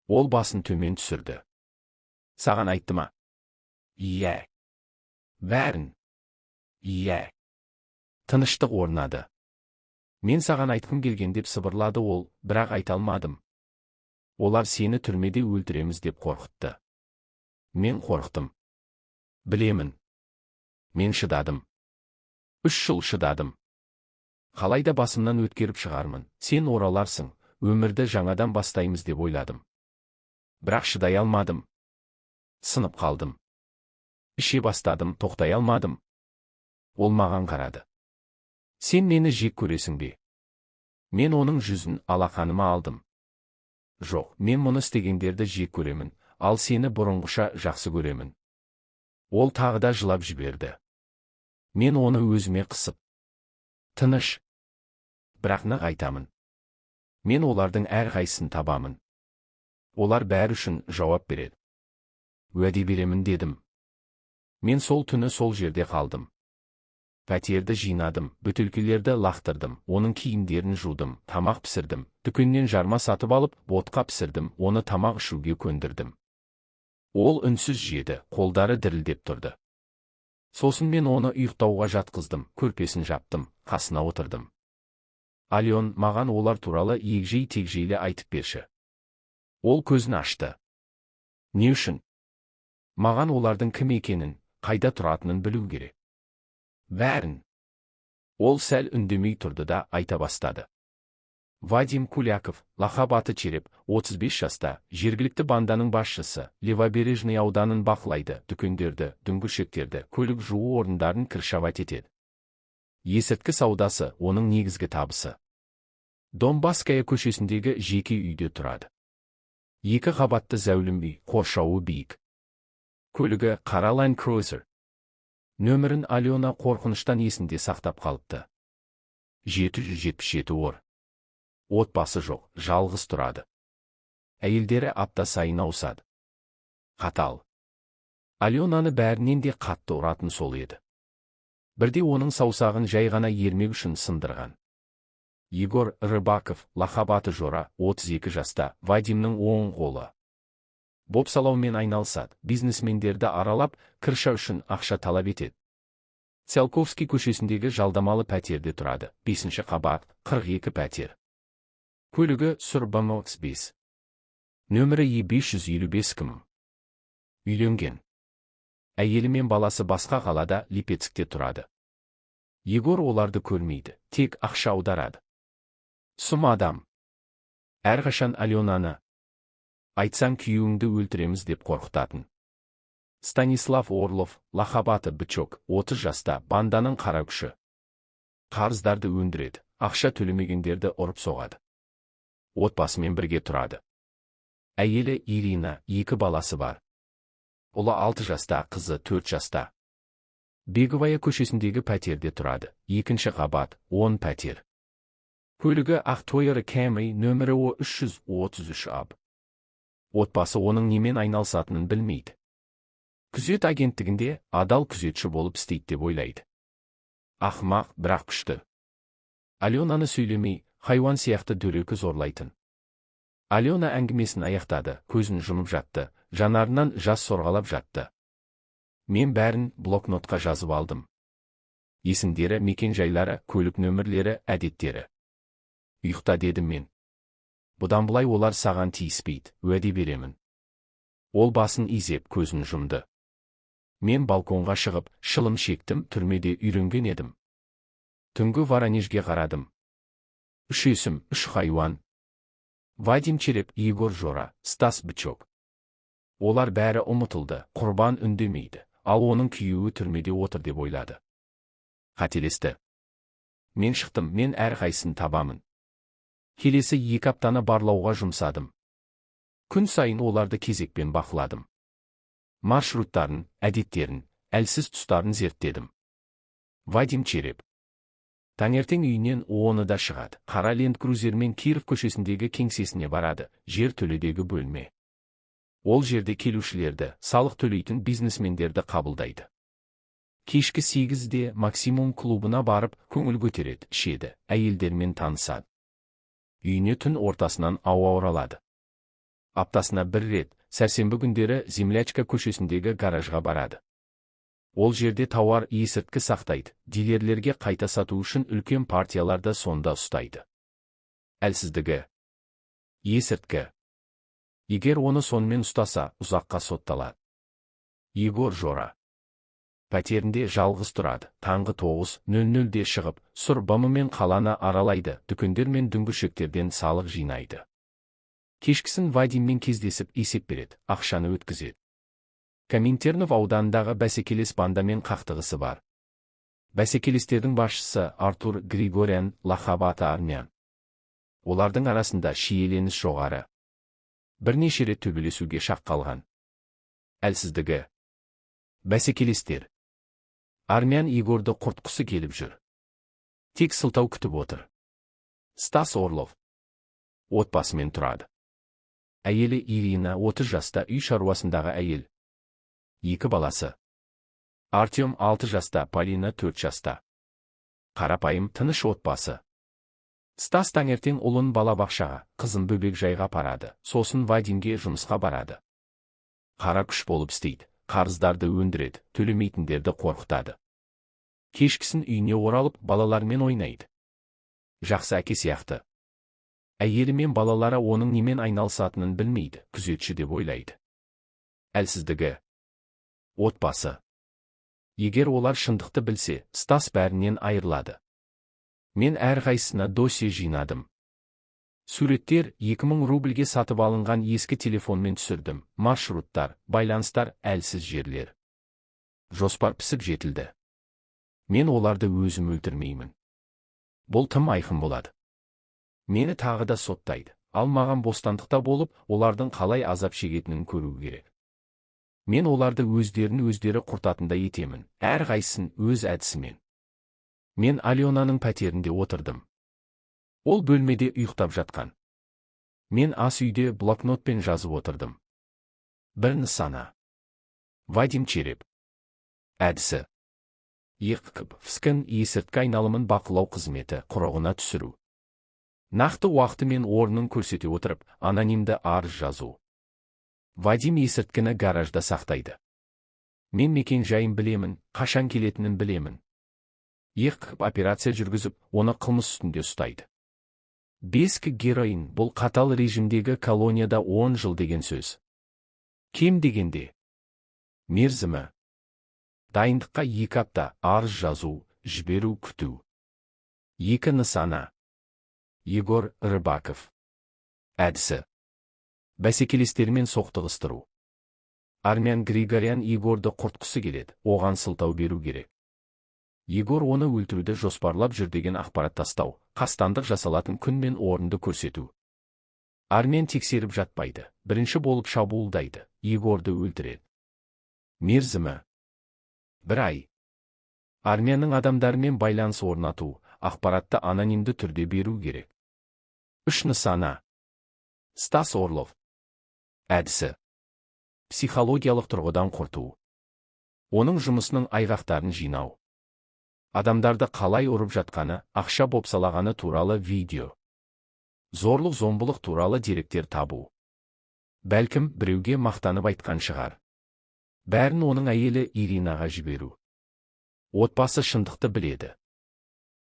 Ол басын төмен түсірді. «Саған айтты ма?» «Иә». «Бәрін?» «Иә». Тыныштық орнады. «Мен саған айтқым келген», – деп сыбырлады ол, «бірақ айта алмадым. Олар сені түрмеде өлтіреміз деп қорқытты. Мен қорықтым. Білемін. Мен шыдадым. 3 жыл шыдадым. Қалайда басымнан өткеріп шығармын, сен ораларсың, өмірді жаңадан бастаймыз деп ойладым. Бірақ шыдай алмадым. Сынып қалдым. Іше бастадым, тоқтай алмадым». Ол маған қарады. «Сен мені жек көресің бе?» Мен оның жүзін алақаныма алдым. «Жоқ, мен мұны істегендерді жек көремін, ал сені бұрынғыша жақсы көремін». Ол тағы да жылап жіберді. Мен оны өзіме қысып. «Тыныш. Бірақ нық айтамын. Мен олардың әрқайсысын табамын. Олар бәрі үшін жауап береді. Уәде беремін», – дедім. Мен сол түні сол жерде қалдым. Пәтерді жинадым, бөтелкелерді лақтырдым, оның киімдерін жудым, тамақ пісірдім, дүкеннен жарма сатып алып, ботқа пісірдім, оны тамақ ішуге көндірдім. Ол үнсіз жеді, қолдары дірілдеп тұрды. Сосын мен оны ұйықтауға жатқыздым, көрпесін жаптым, қасына отырдым. «Ален, маған олар туралы егжей тегжейлі айтып берші». Ол көзін ашты. «Не үшін?» «Маған олардың кім екенін, қайда тұратынын білу керек. Бәрін». Ол сәл үндемей тұрды да айта бастады. Вадим Куляков, лақап аты Череп, 35 жаста, жергілікті банданың басшысы, Левобережный ауданын бақылайды, дүкендерді, дүңгіршектерді, көлік жуу орындарын крышевать етеді. Есірткі саудасы – оның негізгі табысы. Донбасская көшесіндегі жеке үйде тұрады. Екі қабатты зәулім үй, қоршауы биік. Көлігі – қара Land Cruiser. Нөмірін Алена қорқыныштан есінде сақтап қалыпты. 777 ор. Отбасы жоқ, жалғыз тұрады. Әйелдері апта сайын ауысады. Қатал. Аленаны бәрінен де қатты ұратын сол еді. Бірде оның саусағын жай ғана ермек үшін сындырған. Егор Рыбаков, лақап аты Жора, 32 жаста, Вадимнің оң қолы. Бопсалаумен айналысады, бизнесмендерді аралап, крыша үшін ақша талап етеді. Циолковский көшесіндегі жалдамалы пәтерде тұрады, бесінші қабат, 42 пәтер. Көлігі – сұр BMW X5. Нөмірі Е 555 КМ. Үйленген. Әйелі мен баласы басқа қалада, Липецкте тұрады. Егор оларды көрмейді, тек ақша аударады. Сұм адам. Әрқашан Аленаны «Айтсаң, күйеуіңді өлтіреміз» деп қорқытатын. Станислав Орлов, лақап аты Бычок, 30 жаста, банданың қара күші. Қарыздарды өндіреді, ақша төлемегендерді ұрып соғады. Отбасымен бірге тұрады. Әйелі Ирина, екі баласы бар. Ұлы 6 жаста, қызы 4 жаста. Беговая көшесіндегі пәтерде тұрады, екінші қабат, 10 пәтер. Көлігі – ақ Toyota Camry, нөмірі О 333 АБ. Отбасы оның немен айналысатынын білмейді. Күзет агенттігінде адал күзетші болып істейді деп ойлайды. Ақымақ, бірақ күшті. Аленаны сөйлемей, хайуан сияқты дөрекі зорлайтын. Алена әңгімесін аяқтады, көзін жұмып жатты, жанарынан жас сорғалап жатты. Мен бәрін блокнотқа жазып алдым. Есімдері, мекен жайлары, көлік нөмірлері, әдеттері. «Ұйықта», – дедім мен. «Бұдан былай олар саған тиіспейді, уәде беремін». Ол басын изеп, көзін жұмды. Мен балконға шығып, шылым шектім, түрмеде үйренген едім. Түнгі Воронежге қарадым. Үш есім, үш хайуан. Вадим Череп, Егор Жора, Стас Бычок. Олар бәрі ұмытылды, құрбан үндемейді, ал оның күйеуі түрмеде отыр деп ойлады. Қателесті. Мен шықтым, мен әрқайсысын табамын. Келесі 2 аптаны барлауға жұмсадым. Күн сайын оларды кезекпен бақыладым. Маршруттарын, әдеттерін, әлсіз тұстарын зерттедім. Вадим Череп. Таңертең үйінен 10-да шығады. Қара Ленд Крузермен Киров көшесіндегі кеңсесіне барады, жер төледегі бөлме. Ол жерде келушілерді, салық төлейтін бизнесмендерді қабылдайды. Кешкі 8-де Максимум клубына барып, көңіл көтереді, ішеді, әйелдермен танысады. Үйіне түн ортасынан ауа оралады. Аптасына бір рет, сәрсенбі күндері Землячка көшесіндегі гаражға барады. Ол жерде тауар, есірткі сақтайды, дилерлерге қайта сату үшін үлкен партияларды сонда ұстайды. Әлсіздігі. Есірткі. Егер оны сонымен ұстаса, ұзаққа сотталады. Егор Жора. Пәтерінде жалғыз тұрады, таңғы 9:00-де шығып, сұр БМВ-мен қаланы аралайды, дүкендер мен дүңгіршектерден салық жинайды. Кешкісін Вадиммен кездесіп, есеп береді, ақшаны өткізеді. Коминтернов ауданындағы бәсекелес бандамен қақтығысы бар. Бәсекелестердің басшысы Артур Григорян, лақап аты Армян. Олардың арасында шиеленіс жоғары. Бірнеше рет төбелесуге шақ қалған. Әлсіздігі. Бәсекелестер. Армян Егорды құртқысы келіп жүр. Тек сылтау күтіп отыр. Стас Орлов. Отбасымен тұрады. Әйелі Ирина 30 жаста, үй шаруасындағы әйел. Екі баласы. Артем 6 жаста, Полина 4 жаста. Қарапайым, тыныш отбасы. Стас таңертең ұлын балабақшаға, қызын бөбекжайға апарады, сосын Вадимге жұмысқа барады. Қара күш болып істейді, қарыздарды өндіреді, төлемейтіндерді қорқытады. Кешкісін үйіне оралып, балалармен ойнайды. Жақсы әке сияқты. Әйелі мен балалары оның немен айналысатынын білмейді, күзетші деп ойлайды. Әлсіздігі. Отбасы. Егер олар шындықты білсе, Стас бәрінен айырылады. Мен әрқайсысына досье жинадым. Суреттер, 2000 рубльге сатып алынған ескі телефонмен түсірдім, маршруттар, байланыстар, әлсіз жерлер. Жоспар пісіп жетілді. Мен оларды өзім өлтірмеймін. Бұл тым айқын болады. Мені тағы да соттайды, ал маған бостандықта болып, олардың қалай азап шегетінін көру керек. Мен оларды өздерін өздері құртатындай етемін, әрқайсысын өз әдісімен. Мен Аленаның пәтерінде отырдым. Ол бөлмеде ұйықтап жатқан. Мен ас үйде блокнотпен жазып отырдым. Бір нысана. Вадим Череп. Әдісі. ЕҚКБ, ФСКН есірткі айналымын бақылау қызметі құрығына түсіру. Нақты уақыты мен орнын көрсете отырып, анонимді арыз жазу. Вадим есірткіні гаражда сақтайды. Мен мекен жайын білемін, қашан келетінін білемін. ЕҚКБ операция жүргізіп, оны қылмыс үстінде ұстайды. 5 кг героин — бұл қатал режимдегі колонияда 10 жыл деген сөз. Кем дегенде. Мерзімі. Дайындыққа 2 апта: арыз жазу, жіберу, күту. Екі нысана. Егор Рыбаков. Әдісі. Бәсекелестермен соқтығыстыру. Армян Григорян Егорды құртқысы келеді, оған сылтау беру керек. Егор оны өлтіруді жоспарлап жүр деген ақпарат тастау, қастандық жасалатын күн мен орынды көрсету. Армен тексеріп жатпайды, бірінші болып шабуылдайды, Егорды өлтіреді. Мерзімі. Бір ай. Армянның адамдарымен байланыс орнату, ақпаратты анонимді түрде беру керек. Үш нысана. Стас Орлов. Әдісі. Психологиялық тұрғыдан құрту. Оның жұмысының айғақтарын жинау. Адамдарды қалай ұрып жатқаны, ақша бопсалағаны туралы видео. Зорлық зомбылық туралы деректер табу. Бәлкім, біреуге мақтанып айтқан шығар. Бәрін оның әйелі Иринаға жіберу. Отбасы шындықты біледі.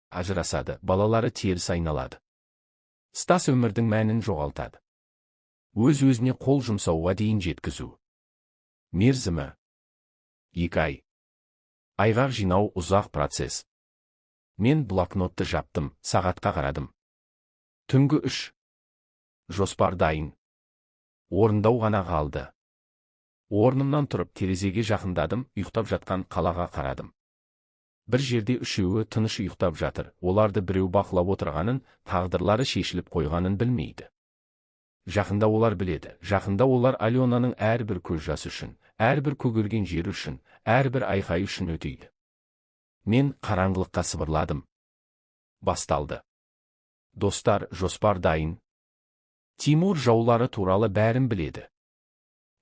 Ажырасады, балалары теріс айналады. Стас өмірдің мәнін жоғалтады. Өз-өзіне қол жұмсауға дейін жеткізу. Мерзімі 2 ай. Айғақ жинау ұзақ процесс. Мен блокнотты жаптым, сағатқа қарадым. Түнгі 3. Жоспар дайын. Орындау ғана қалды. Орнымнан тұрып, терезеге жақындадым, ұйықтап жатқан қалаға қарадым. Бір жерде үшеуі тыныш ұйықтап жатыр. Оларды біреу бақылап отырғанын, тағдырлары шешіліп қойғанын білмейді. Жақында олар біледі. Жақында олар Аленаның әрбір көз жасы үшін, әрбір көгерген жері үшін, әрбір айқайы үшін өтейді. Мен қараңғылыққа сыбырладым: «Басталды. Достар, жоспар дайын. Тимур жаулары туралы бәрін біледі.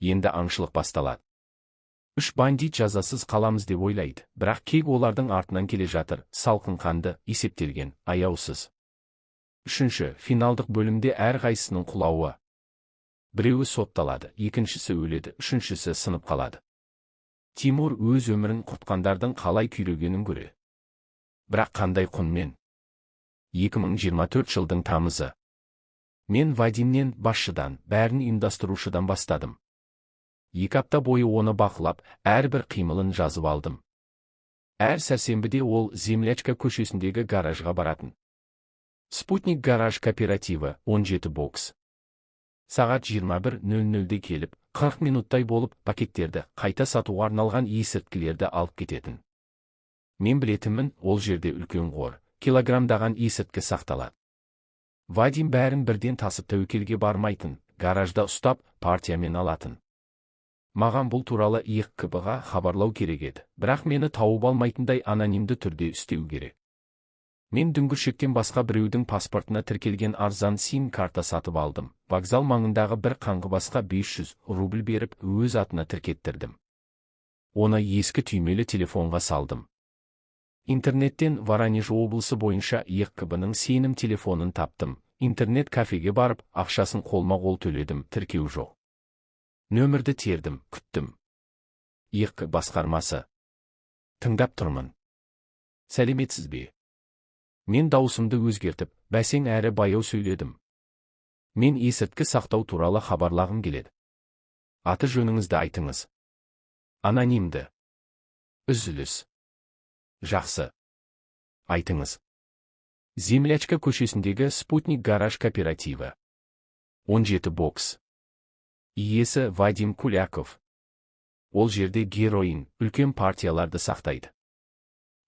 Енді аңшылық басталады. Үш бандит жазасыз қаламыз деп ойлайды, бірақ кек олардың артынан келе жатыр, салқын қанды, есептелген, аяусыз. Үшінші, финалдық бөлімде әрқайсысының құлауы. Біреуі сотталады, екіншісі өледі, үшіншісі сынып қалады. Тимур өз өмірін құртқандардың қалай күйрегенін көреді. Бірақ қандай құнмен? 2024 жылдың тамызы. Мен Вадимнен, басшыдан, бәрін ұйымдастырушыдан бастадым. 2 апта бойы оны бақылап, әрбір қимылын жазып алдым. Әр сәрсенбіде ол Землячка көшесіндегі гаражға баратын. «Спутник» гараж кооперативі, 17 бокс. Сағат 21.00-де келіп, 40 минуттай болып, пакеттерді, қайта сатуға арналған есірткілерді алып кететін. Мен білетінмін, ол жерде үлкен қор, килограммдаған есірткі сақталады. Вадим бәрін бірден тасып тәуекелге бармайтын, гаражда ұстап, партиямен алатын. Маған бұл туралы ИҚКБ-ға хабарлау керек еді, бірақ мені тауып алмайтындай анонимді түрде істеу керек. Мен дүңгіршектен басқа біреудің паспортына тіркелген арзан сим карта сатып алдым. Вокзал маңындағы бір қаңғыбасқа 500 рубль беріп, өз атына тіркеттірдім. Оны ескі түймелі телефонға салдым. Интернеттен Воронеж облысы бойынша ИҚКБ-ның сенім телефонын таптым. Интернет кафеге барып, ақшасын қолма-қол төледім, тіркеу жоқ. Нөмірді тердім, күттім. ИҚК басқармасы. Тыңдап тұрмын. Сәлеметсіз бе? Мен дауысымды өзгертіп, бәсең әрі баяу сөйледім. Мен есірткі сақтау туралы хабарлағым келеді. Аты жөніңізді айтыңыз. Анонимді. Үзіліс. Жақсы. Айтыңыз. Землячка көшесіндегі «Спутник» гараж кооперативі. 17 бокс. Иесі Вадим Куляков. Ол жерде героин, үлкен партияларды сақтайды.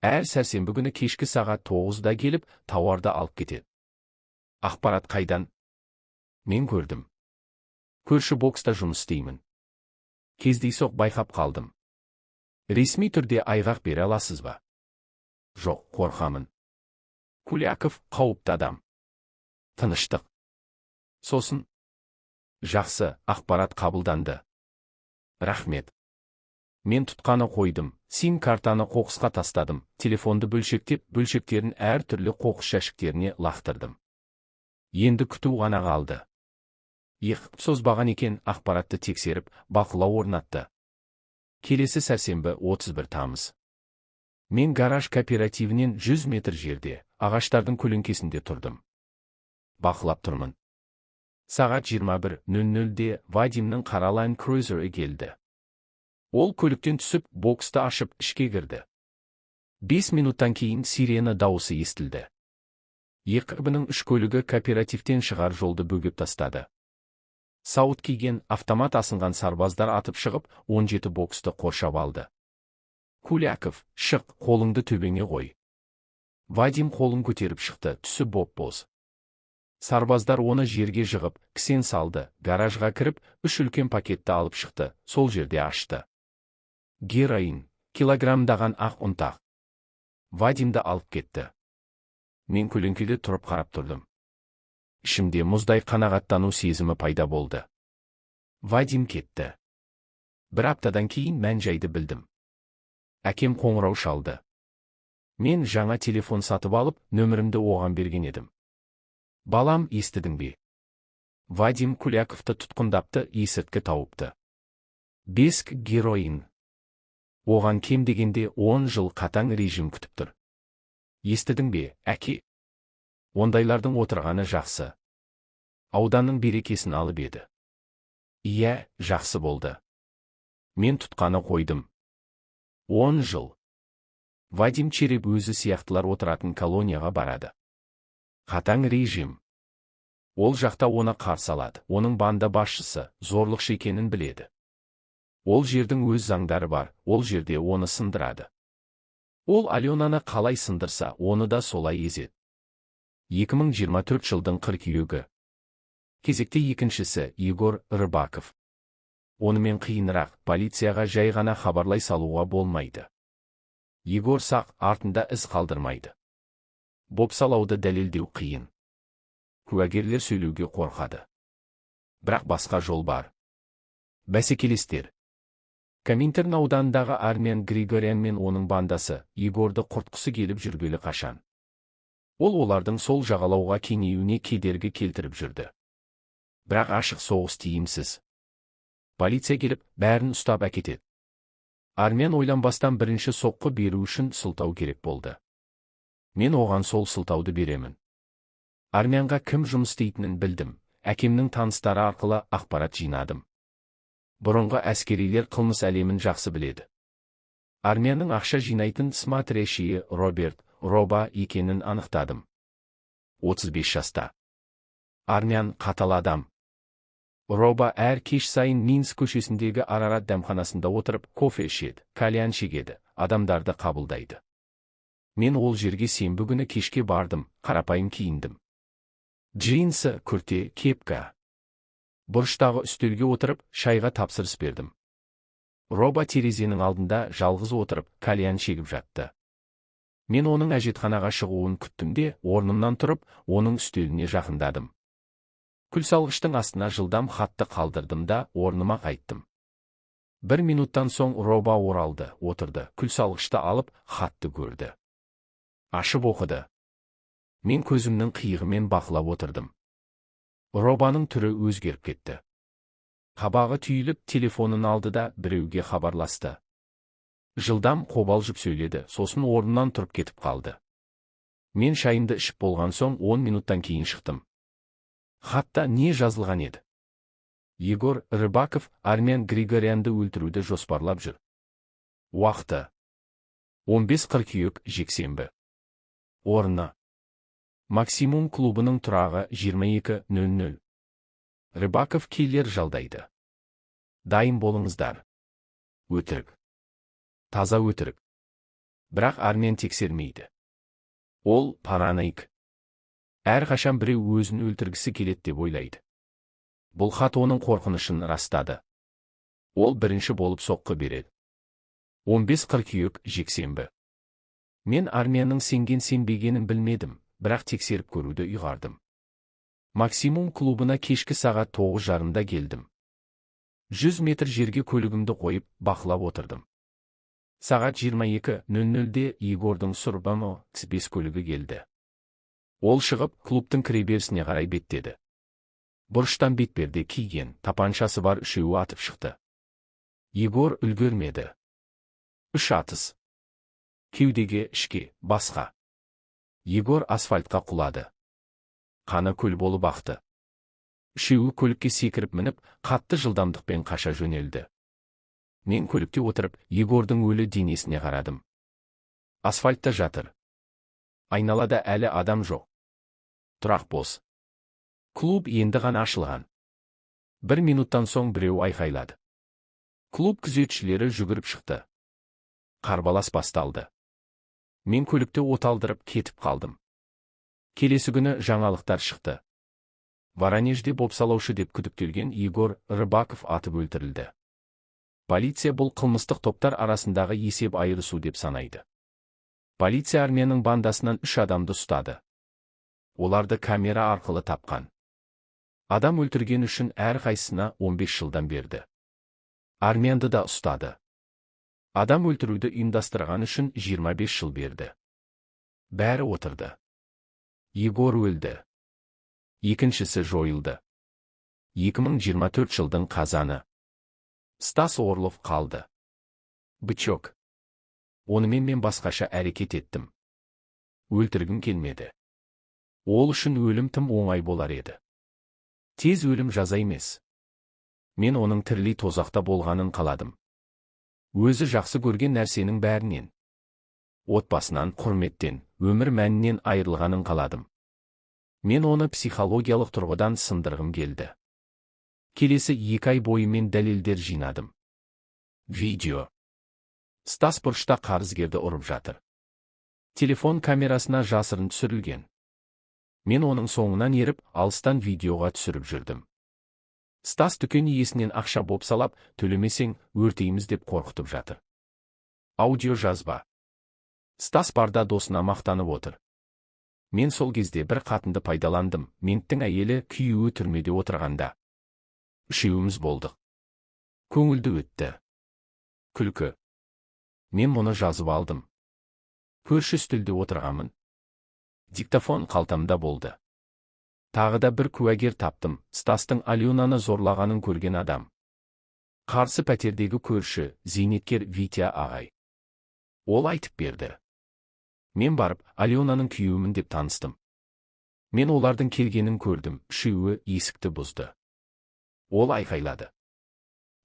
Әр сәрсенбі күні кешкі сағат 9-да келіп, тауарды алып кетеді. Ақпарат қайдан? Мен көрдім. Көрші бокста жұмыс істеймін. Кездейсоқ байқап қалдым. Ресми түрде айғақ бере аласыз ба? Жоқ, қорқамын. Куляков қауіпті адам. Тыныштық. Сосын. Жақсы, ақпарат қабылданды. Рахмет. Мен тұтқаны қойдым, сим картаны қоқысқа тастадым, телефонды бөлшектеп, бөлшектерін әр түрлі қоқыс жәшіктеріне лақтырдым. Енді күту ғана қалды. ИҚ созбаған екен, ақпаратты тексеріп, бақылау орнатты. Келесі сәрсенбі, 31 тамыз. Мен гараж кооперативінен 100 метр жерде, ағаштардың көлеңкесінде тұрдым. Бақылап тұрмын. Сағат 21.00-де Вадимнің қара Land Cruiser-і келді. Ол көліктен түсіп, боксты ашып, ішке кірді. 5 минуттан кейін сирена дауысы естілді. ИҚБ-ның үш көлігі кооперативтен шығар жолды бөгеп тастады. Сауыт киген, автомат асынған сарбаздар атып шығып, 17 боксты қоршап алды. «Куляков, шық, қолыңды төбеңе қой!» Вадим қолын көтеріп шықты, түсі боп-боз. Сарбаздар оны жерге жығып, кісен салды, гаражға кіріп, үш үлкен пакетті алып шықты, сол жерде ашты. Героин, килограммдаған ақ ұнтақ. Вадимді алып кетті. Мен көлеңкеде тұрып қарап тұрдым. Ішімде мұздай қанағаттану сезімі пайда болды. Вадим кетті. Бір аптадан кейін мән жайды білдім. Әкем қоңырау шалды. Мен жаңа телефон сатып алып, нөмірімді оған берген едім. «Балам, естідің бе? Вадим Куляковты тұтқындапты, есірткі тауыпты. 5 кг героин. Оған кем дегенде 10 жыл қатаң режим күтіп тұр. Естідің бе, әке? Ондайлардың отырғаны жақсы. Ауданның берекесін алып еді. Иә, жақсы болды. Мен тұтқаны қойдым. 10 жыл. Вадим Череп өзі сияқтылар отыратын колонияға барады. Қатаң режим. Ол жақта оны қарсы алады, оның банда басшысы, зорлықшы екенін біледі. Ол жердің өз заңдары бар, ол жерде оны сындырады. Ол Аленаны қалай сындырса, оны да солай езеді. 2024 жылдың қыркүйегі. Кезекте екіншісі Егор Рыбаков. Онымен қиынырақ, полицияға жай ғана хабарлай салуға болмайды. Егор сақ, артында із қалдырмайды. Бопсалауды дәлелдеу қиын. Куәгерлер сөйлеуге қорқады. Бірақ басқа жол бар. Бәсекелестер. Коминтерн ауданындағы Армен Григорян мен оның бандасы Егорды құртқысы келіп жүргелі қашан. Ол олардың сол жағалауға кеңеюіне кедергі келтіріп жүрді. Бірақ ашық соғыс тиімсіз. Полиция келіп, бәрін ұстап әкетеді. Армен ойланбастан бірінші соққы беру үшін сылтау керек болды. Мен оған сол сылтауды беремін. Армянға кім жұмыс істейтінін білдім. Әкемнің таныстары арқылы ақпарат жинадым. Бұрынғы әскерилер қылмыс әлемін жақсы біледі. Армянның ақша жинайтын смотрящийі Роберт Роба екенін анықтадым. 35 жаста. Армян қатал адам. Роба әр кеш сайын Минск көшесіндегі Арарат дәмханасында отырып кофе ішеді, кальян шегеді, адамдарды қабылдайды. Мен ол жерге сенбі күні кешке бардым, қарапайым киіндім. Джинсы, күрте, кепка. Бұрыштағы үстелге отырып, шайға тапсырыс бердім. Роба терезенің алдында жалғыз отырып, кальян шегіп жатты. Мен оның әжетханаға шығуын күттім де, орнымнан тұрып, оның үстеліне жақындадым. Күлсалғыштың астына жылдам хатты қалдырдым да, орныма қайттым. Бір минуттан соң Роба оралды, отырды, күлсалғышты алып, хатты көрді. Ашып оқыды. Мен көзімнің қиығымен бақылап отырдым. Робаның түрі өзгеріп кетті. Қабағы түйіліп, телефонын алды да біреуге хабарласты. Жылдам қобалжып сөйледі, сосын орнынан тұрып кетіп қалды. Мен шайымды ішіп болған соң 10 минуттан кейін шықтым. Хатта не жазылған еді? Егор Рыбаков Армен Григорянды өлтіруді жоспарлап жүр. Уақыты 15 қыркүйек, жексенбі. Орны Максимум клубының тұрағы 22:00. Рыбаков киллер жалдайды. Дайын болыңыздар. Өтірік. Таза өтірік. Бірақ Армен тексермейді. Ол параноик. Әрқашан біреу өзін өлтіргісі келеді деп ойлайды. Бұл хат оның қорқынышын растады. Ол бірінші болып соққы береді. 15 қыркүйек, жексенбі. Мен Арменнің сенген сенбегенін білмедім, бірақ тексеріп көруді ұйғардым. Максимум клубына кешкі сағат 9:30-да келдім. 100 метр жерге көлігімді қойып, бақылап отырдым. Сағат 22:00-де Егордың сұр BMW X5 көлігі келді. Ол шығып, клубтың кіреберісіне қарай беттеді. Бұрыштан бетперде киген, тапаншасы бар үшеуі атып шықты. Егор үлгермеді. 3 атыс. Кеудеге, ішке, басқа. Егор асфальтқа құлады. Қаны көл болып ақты. Үшеуі көлікке секіріп мініп, қатты жылдамдықпен қаша жөнелді. Мен көлікте отырып, Егордың өлі денесіне қарадым. Асфальтта жатыр. Айналада әлі адам жоқ. Тұрақ бос. Клуб енді ғана ашылған. Бір минуттан соң біреу айқайлады. Клуб күзетшілері жүгіріп шықты. Қарбалас басталды. Мен көлікті оталдырып кетіп қалдым. Келесі күні жаңалықтар шықты. Воронежде бопсалаушы деп күдіктелген Егор Рыбаков атып өлтірілді. Полиция бұл қылмыстық топтар арасындағы есеп айырысу деп санайды. Полиция Арменнің бандасынан 3 адамды ұстады. Оларды камера арқылы тапқан. Адам өлтірген үшін әрқайсысына 15 жылдан берді. Арменді да ұстады. Адам өлтіруді ұйымдастырған үшін 25 жыл берді. Бәрі отырды. Егор өлді. Екіншісі жойылды. 2024 жылдың қазаны. Стас Орлов қалды. Бычок. Онымен мен басқаша әрекет еттім. Өлтіргім келмеді. Ол үшін өлім тым оңай болар еді. Тез өлім жаза емес. Мен оның тірілей тозақта болғанын қаладым. Өзі жақсы көрген нәрсенің бәрінен. Отбасынан, құрметтен, өмір мәнінен айырылғанын қаладым. Мен оны психологиялық тұрғыдан сындырғым келді. Келесі 2 ай бойы мен дәлелдер жинадым. Видео. Стас бұрышта қарызгерді ұрып жатыр. Телефон камерасына жасырын түсірілген. Мен оның соңынан еріп, алыстан видеоға түсіріп жүрдім. Стас дүкен иесінен ақша бопсалап, төлемесең, өртейміз деп қорқытып жатыр. Аудио жазба. Стас барда досына мақтанып отыр. Мен сол кезде бір қатынды пайдаландым, менттің әйелі, күйеуі түрмеде отырғанда. Үшеуіміз болдық. Көңілді өтті. Күлкі. Мен мұны жазып алдым. Көрші үстелде отырғанмын. Диктофон қалтамда болды. Тағы да бір куәгер таптым, Стастың Аленаны зорлағанын көрген адам. Қарсы пәтердегі көрші, зейнеткер Витя ағай. Ол айтып берді. Мен барып, Аленаның күйеуімін деп таныстым. Мен олардың келгенін көрдім, үшеуі есікті бұзды. Ол айқайлады.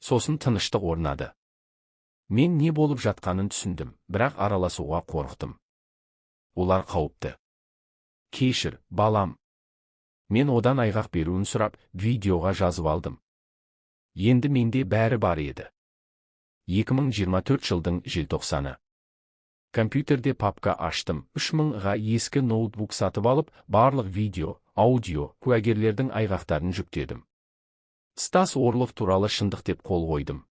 Сосын тыныштық орнады. Мен не болып жатқанын түсіндім, бірақ араласуға қорықтым. Олар қауіпті. Кешір, балам. Мен одан айғақ беруін сұрап, видеоға жазып алдым. Енді менде бәрі бар еді. 2024 жылдың желтоқсаны. Компьютерде папка аштым, 3000-ға ескі ноутбук сатып алып, барлық видео, аудио, куәгерлердің айғақтарын жүктедім. Стас Орлов туралы шындық деп қол қойдым.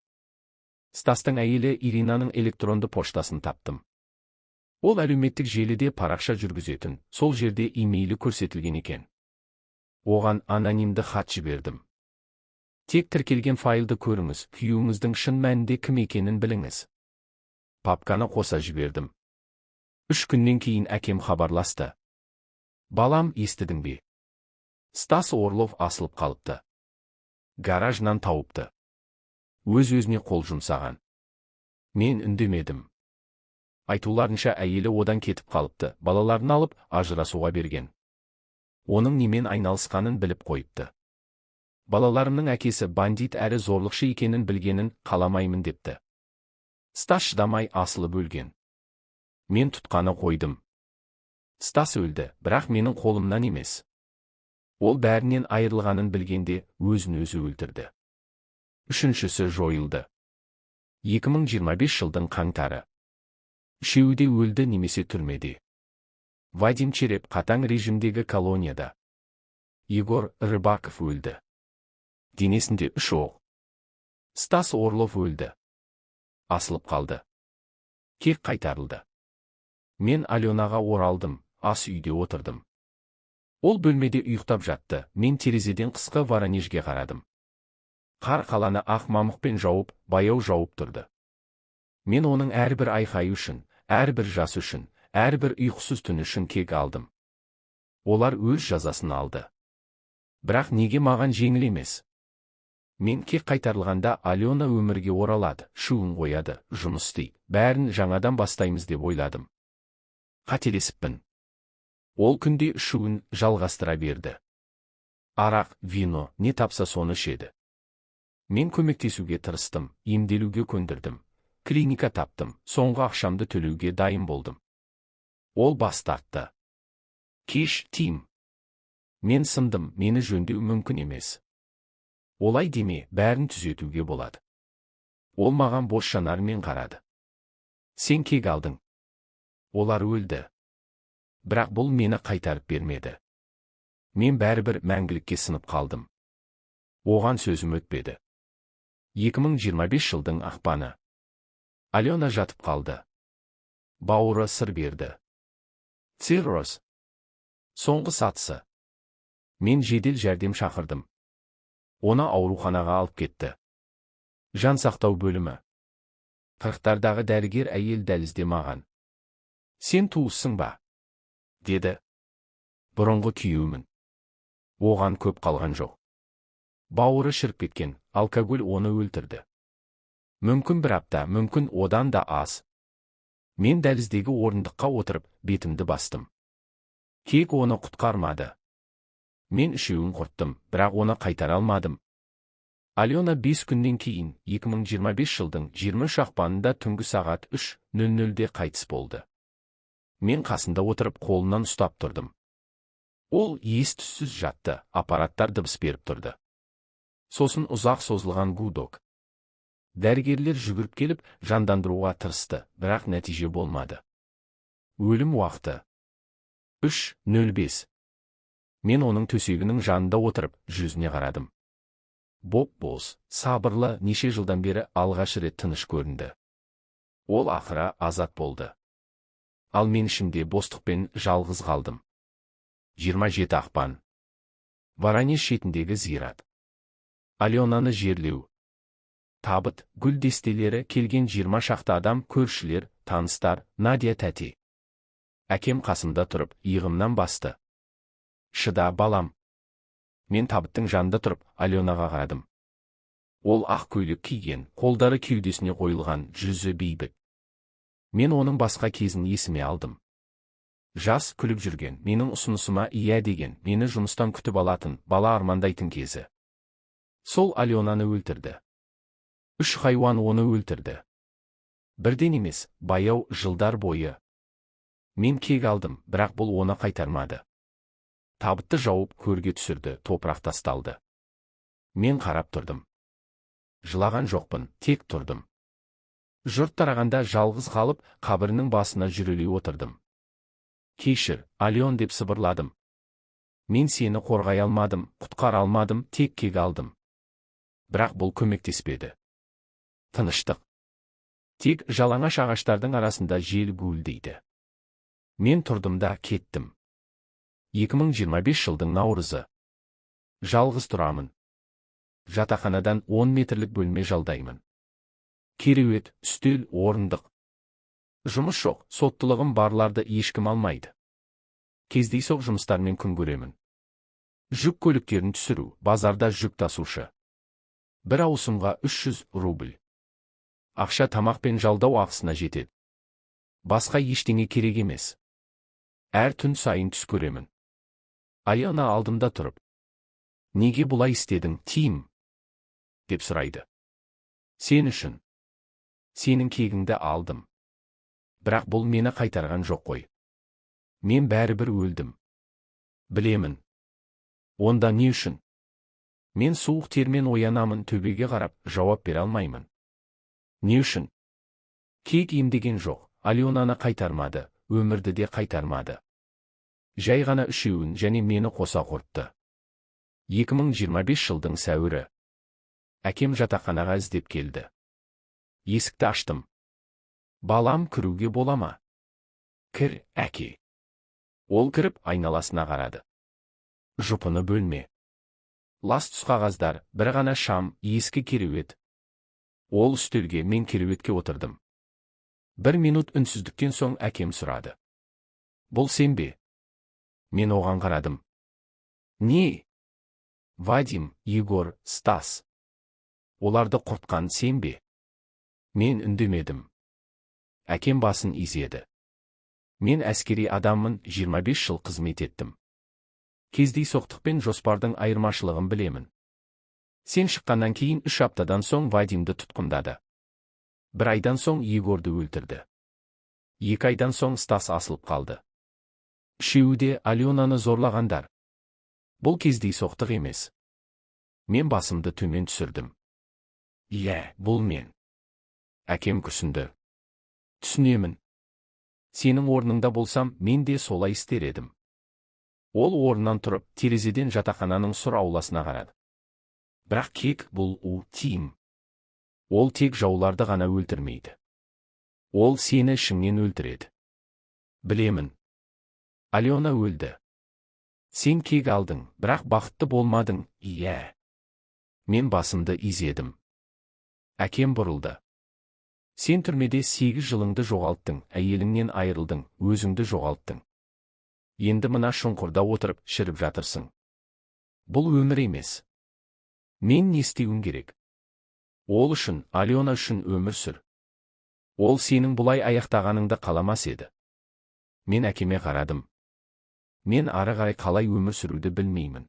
Стастың әйелі Иринаның электронды поштасын таптым. Ол әлеуметтік желіде парақша жүргізетін, сол жерде имейлі көрсетілген екен. Оған анонимді хат жібердім. Тек тіркелген файлды көріңіз, күйеуіңіздің шын мәнінде кім екенін біліңіз. Папканы қоса жібердім. 3 күннен кейін әкем хабарласты. Балам, естідің бе? Стас Орлов асылып қалыпты. Гаражынан тауыпты. Өз-өзіне қол жұмсаған. Мен үндемедім. Айтуларынша әйелі одан кетіп қалыпты, балаларын алып, ажырасуға берген. Оның немен айналысқанын біліп қойыпты. Балаларымның әкесі бандит әрі зорлықшы екенін білгенін қаламаймын депті. Стас шыдамай асылып өлген. Мен тұтқаны қойдым. Стас өлді, бірақ менің қолымнан емес. Ол бәрінен айырылғанын білгенде өзін өзі өлтірді. Үшіншісі жойылды. 2025 жылдың қаңтары. Үшеуі де өлді немесе түрмеде. Вадим Череп қатаң режимдегі колонияда. Егор Рыбаков өлді. Денесінде 3 оқ. Стас Орлов өлді. Асылып қалды. Кек қайтарылды. Мен Аленаға оралдым, ас үйде отырдым. Ол бөлмеде ұйықтап жатты, мен терезеден қысқы Воронежге қарадым. Қар қаланы ақ мамықпен жауып, баяу жауып тұрды. Мен оның әрбір айқайы үшін, әрбір жасы үшін, әрбір ұйқысыз түн үшін кек алдым. Олар өз жазасын алды. Бірақ неге маған жеңіл емес? Мен кек қайтарылғанда Алена өмірге оралады, шуын қояды, жұмыс істейді, бәрін жаңадан бастаймыз деп ойладым. Қателесіппін. Ол күнде шуын жалғастыра берді. Арақ, вино, не тапса соны ішеді. Мен көмектесуге тырыстым, емделуге көндірдім. Клиника таптым, соңғы ақшамды төлеуге дайын болдым. Ол бас тартты. Кеш, Тим. Мен сындым, мені жөндеу мүмкін емес. Олай деме, бәрін түзетуге болады. Ол маған бос жанармен қарады. Сен кек алдың. Олар өлді. Бірақ бұл мені қайтарып бермеді. Мен бәрібір мәңгілікке сынып қалдым. Оған сөзім өтпеді. 2025 жылдың ақпаны. Алена жатып қалды. Бауыры сыр берді. Цирроз. Соңғы сатысы. Мен жедел жәрдем шақырдым. Оны ауруханаға алып кетті. Жан сақтау бөлімі. 40-тардағы дәрігер әйел дәлізде маған. Сен туыссың ба? Деді. Бұрынғы күйеуімін. Оған көп қалған жоқ. Бауыры шіріп кеткен, алкоголь оны өлтірді. Мүмкін бір апта, мүмкін одан да аз. Мен дәліздегі орындыққа отырып, бетімді бастым. Кек оны құтқармады. Мен үшеуін құрттым, бірақ оны қайтара алмадым. Алена 5 күннен кейін, 2025 жылдың 23 ақпанында түнгі сағат 3:00-де қайтыс болды. Мен қасында отырып, қолынан ұстап тұрдым. Ол ес түссіз жатты, аппараттар дыбыс беріп тұрды. Сосын ұзақ созылған гудок. Дәрігерлер жүгіріп келіп, жандандыруға тырысты, бірақ нәтиже болмады. Өлім уақыты 3:05. Мен оның төсегінің жанында отырып, жүзіне қарадым. Боп-боз, сабырлы, неше жылдан бері алғаш рет тыныш көрінді. Ол ақыры азат болды. Ал мен ішімде бостықпен жалғыз қалдым. 27 ақпан. Воронеж шетіндегі зират. Аленаны жерлеу. Табыт, гүл дестелері, келген 20 шақты адам, көршілер, таныстар, Надя тәте. Әкем қасымда тұрып, иығымнан басты. «Шыда, балам». Мен табыттың жанында тұрып, Аленаға қарадым. Ол ақ көйлек киген, қолдары кеудесіне қойылған, жүзі бейбіт. Мен оның басқа кезін есіме алдым. Жас, күліп жүрген, менің ұсынысыма иә деген, мені жұмыстан күтіп алатын, бала армандайтын кезі. Сол Аленаны өлтірді. Үш хайуан оны өлтірді. Бірден емес, баяу, жылдар бойы. Мен кек алдым, бірақ бұл оны қайтармады. Табытты жауып, көрге түсірді, топырақ тасталды. Мен қарап тұрдым. Жылаған жоқпын, тек тұрдым. Жұрт тарағанда жалғыз қалып, қабірінің басына жүрелей отырдым. «Кешір, Ален», – деп сыбырладым. «Мен сені қорғай алмадым, құтқара алмадым, тек кек алдым». Бірақ бұл көмектеспеді. Тыныштық. Тек жалаңаш ағаштардың арасында жел гуілдейді. Мен тұрдым да кеттім. 2025 жылдың наурызы. Жалғыз тұрамын. Жатақханадан 10 метрлік бөлме жалдаймын. Кереует, үстел, орындық. Жұмыс жоқ, соттылығым барларды ешкім алмайды. Кездейсоқ жұмыстармен күн көремін. Жүк көліктерін түсіру, базарда жүк тасушы. Бір ауысымға 300 рубль. Ақша тамақ пен жалдау ақысына жетеді. Басқа ештеңе керек емес. Әр түн сайын түс көремін. Алена алдымда тұрып: «Неге бұлай істедің, Тим?» – деп сұрайды. «Сен үшін. Сенің кегіңді алдым. Бірақ бұл мені қайтарған жоқ қой. Мен бәрібір өлдім». «Білемін». «Онда не үшін?» Мен суық термен оянамын, төбеге қарап, жауап бере алмаймын. Не үшін? Кек емдеген жоқ, Аленаны қайтармады, өмірді де қайтармады. Жай ғана үшеуін және мені қоса құртты. 2025 жылдың сәуірі. Әкем жатақханаға іздеп келді. Есікті аштым. «Балам, кіруге бола ма?» «Кір, әке». Ол кіріп, айналасына қарады. Жұпыны бөлме. Лас түсқағаздар, бір ғана шам, ескі кереует. Ол үстелге, мен кереуетке отырдым. Бір минут үнсіздіктен соң әкем сұрады: «Бұл сен бе?» Мен оған қарадым. «Не?» «Вадим, Егор, Стас. Оларды құртқан сен бе?» Мен үндемедім. Әкем басын изеді. «Мен әскери адаммын, 25 жыл қызмет еттім. Кездейсоқтық пен жоспардың айырмашылығын білемін. Сен шыққаннан кейін 3 аптадан соң Вадимді тұтқындады. Бір айдан соң Егорды өлтірді. 2 айдан соң Стас асылып қалды. Үшеуі де Аленаны зорлағандар. Бұл кездейсоқтық емес». Мен басымды төмен түсірдім. «Иә, бұл мен». Әкем күрсінді. «Түсінемін. Сенің орныңда болсам, мен де солай істер едім». Ол орнынан тұрып, терезеден жатақхананың сұр ауласына қарады. «Бірақ кек – бұл у, Тим. Ол тек жауларды ғана өлтірмейді. Ол сені ішіңнен өлтіреді». «Білемін». «Алена өлді. Сен кек алдың, бірақ бақытты болмадың, иә?» Мен басымды изедім. Әкем бұрылды. «Сен түрмеде 8 жылыңды жоғалттың, әйеліңнен айырылдың, өзіңді жоғалттың. Енді мына шұңқырда отырып, шіріп жатырсың. Бұл өмір емес». «Мен не істеуім керек?» «Ол үшін, Алена үшін өмір сүр. Ол сенің бұлай аяқтағаныңды қаламас еді». Мен әкеме қарадым. «Мен ары қарай қалай өмір сүруді білмеймін».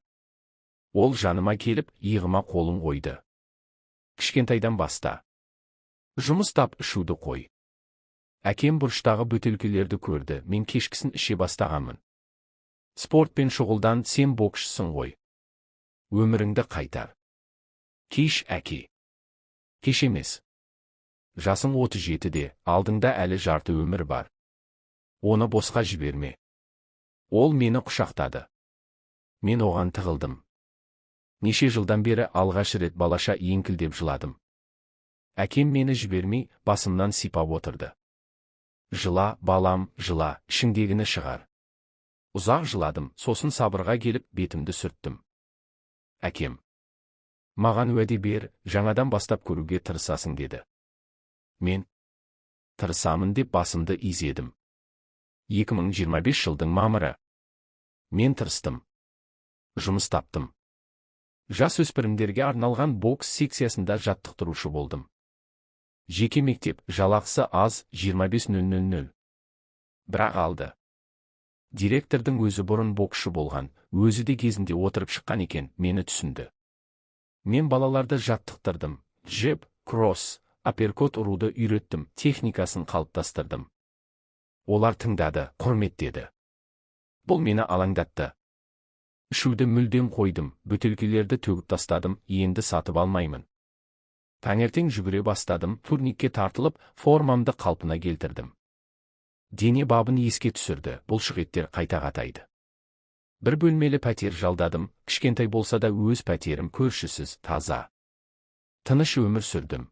Ол жаныма келіп, иығыма қолын қойды. Кішкентайдан баста. Жұмыс тап, ішуді қой. Әкем бұрыштағы бөтелкелерді көрді, мен кешкісін іше бастағанмын. Спортпен шұғылдан, сен боксшысың ғой. Өміріңді қайтар. Кеш, әке. Кеш емес. Жасың 37-де, алдыңда әлі жарты өмір бар. Оны босқа жіберме. Ол мені құшақтады. Мен оған тығылдым. Неше жылдан бері алғаш рет балаша еңкілдеп жыладым. Әкем мені жібермей, басымнан сипап отырды. Жыла, балам, жыла, ішіңдегіні шығар. Ұзақ жыладым, сосын сабырға келіп, бетімді сүрттім. Әкем: «Маған уәде бер, жаңадан бастап көруге тырысасың», – деді. Мен «Тырысамын» деп басымды изедім. 2025 жылдың мамыры. Мен тырыстым. Жұмыс таптым. Жас өспірімдерге арналған бокс секциясында жаттықтырушы болдым. Жеке мектеп, жалақысы аз, 25.000. Бірақ алды. Директордың өзі бұрын боксшы болған, өзі де кезінде отырып шыққан екен, мені түсінді. Мен балаларды жаттықтырдым, джеб, кросс, апперкот ұруды үйреттім, техникасын қалыптастырдым. Олар тыңдады, құрметтеді. Бұл мені алаңдатты. Ішуді мүлдем қойдым, бөтелкелерді төгіп тастадым, енді сатып алмаймын. Таңертең жүгіре бастадым, турникке тартылып, формамды қалпына келтірдім. Дене бабын еске түсірді, бұлшық еттер қайта қатайды. Бір бөлмелі пәтер жалдадым, кішкентай болса да өз пәтерім, көршісіз, таза. Тыныш өмір сүрдім.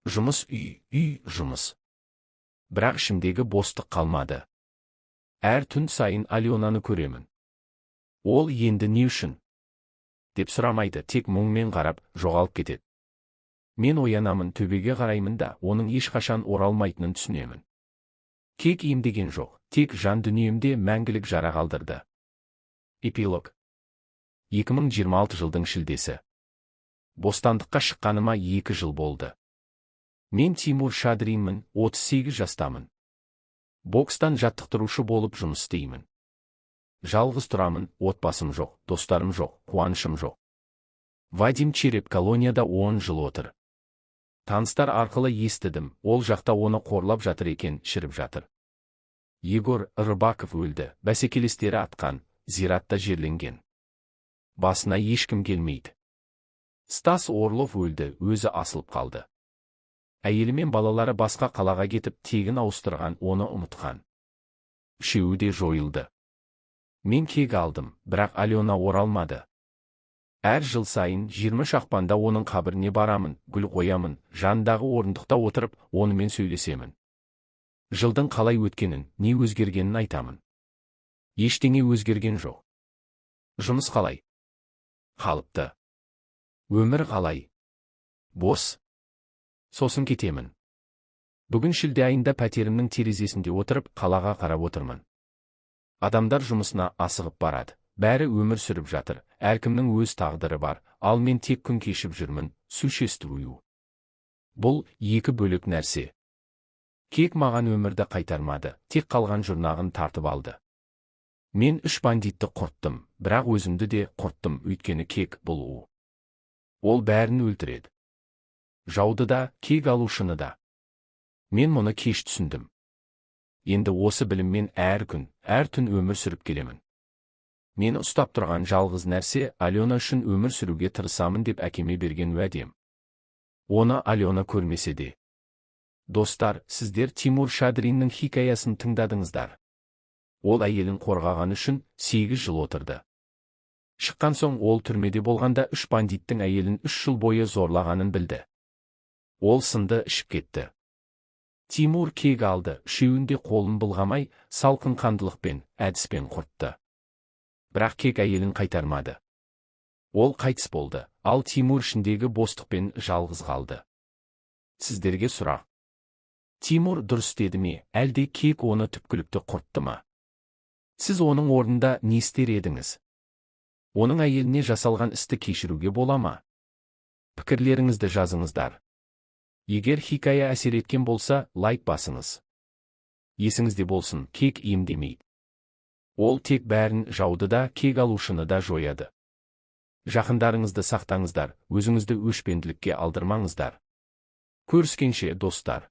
Жұмыс, үй, үй, жұмыс. Бірақ ішімдегі бостық қалмады. Әр түн сайын Аленаны көремін. Ол енді «Не үшін?» деп сұрамайды, тек мұңмен қарап, жоғалып кетеді. Мен оянамын, төбеге қараймын да, оның ешқашан оралмайтынын түсінемін. Кек емдеген жоқ, тек жан дүниемде мәңгілік жара қалдырды. Эпилог. 2026 жылдың шілдесі. Бостандыққа шыққаныма 2 жыл болды. Мен Тимур Шадринмін, 38 жастамын. Бокстан жаттықтырушы болып жұмыс істеймін. Жалғыз тұрамын, отбасым жоқ, достарым жоқ, қуанышым жоқ. Вадим Череп колонияда 10 жыл отыр. Таныстар арқылы естідім, ол жақта оны қорлап жатыр екен, шіріп жатыр. Егор Рыбаков өлді, бәсекелестері атқан, зиратта жерленген. Басына ешкім келмейді. Стас Орлов өлді, өзі асылып қалды. Әйелі мен балалары басқа қалаға кетіп, тегін ауыстырған, оны ұмытқан. Үшеуі де жойылды. Мен кек алдым, бірақ Алена оралмады. Әр жыл сайын 20 ақпанда оның қабіріне барамын, гүл қоямын, жанындағы орындықта отырып, онымен сөйлесемін. Жылдың қалай өткенін, не өзгергенін айтамын. Ештеңе өзгерген жоқ. Жұмыс қалай? Қалыпты. Өмір қалай? Бос. Сосын кетемін. Бүгін шілде айында пәтерімнің терезесінде отырып, қалаға қарап отырмын. Адамдар жұмысына асығып барады. Бәрі өмір сүріп жатыр, әркімнің өз тағдыры бар, ал мен тек күн кешіп жүрмін, существую. Бұл екі бөлек нәрсе. Кек маған өмірді қайтармады, тек қалған жұрнағын тартып алды. Мен үш бандитті құрттым, бірақ өзімді де құрттым, өйткені кек – бұл у. Ол бәрін өлтіреді. Жауды да, кек алушыны да. Мен мұны кеш түсіндім. Енді осы біліммен әр күн, әр түн өмір сүріп келемін. Мені ұстап тұрған жалғыз нәрсе – Алена үшін өмір сүруге тырысамын деп әкеме берген уәдем. Оны Алена көрмесе де. Достар, сіздер Тимур Шадриннің хикаясын тыңдадыңыздар. Ол әйелін қорғаған үшін 8 жыл отырды. Шыққан соң ол түрмеде болғанда үш бандиттің әйелін 3 жыл бойы зорлағанын білді. Ол сынды, ішіп кетті. Тимур кек алды, үшеуін де қолын былғамай, салқын қандылықпен, әдіспен құртты. Бірақ кек әйелін қайтармады. Ол қайтыс болды, ал Тимур ішіндегі бостықпен жалғыз қалды. Сіздерге сұрақ. Тимур дұрыс істеді ме, әлде кек оны түпкілікті құртты ма? Сіз оның орнында не істер едіңіз? Оның әйеліне жасалған істі кешіруге бола ма? Пікірлеріңізді жазыңыздар. Егер хикая әсер еткен болса, лайк басыңыз. Есіңізде болсын, кек емдемейді. Ол тек бәрін, жауды да, кек алушыны да жояды. Жақындарыңызды сақтаңыздар, өзіңізді өшпенділікке алдырмаңыздар. Көріскенше, достар.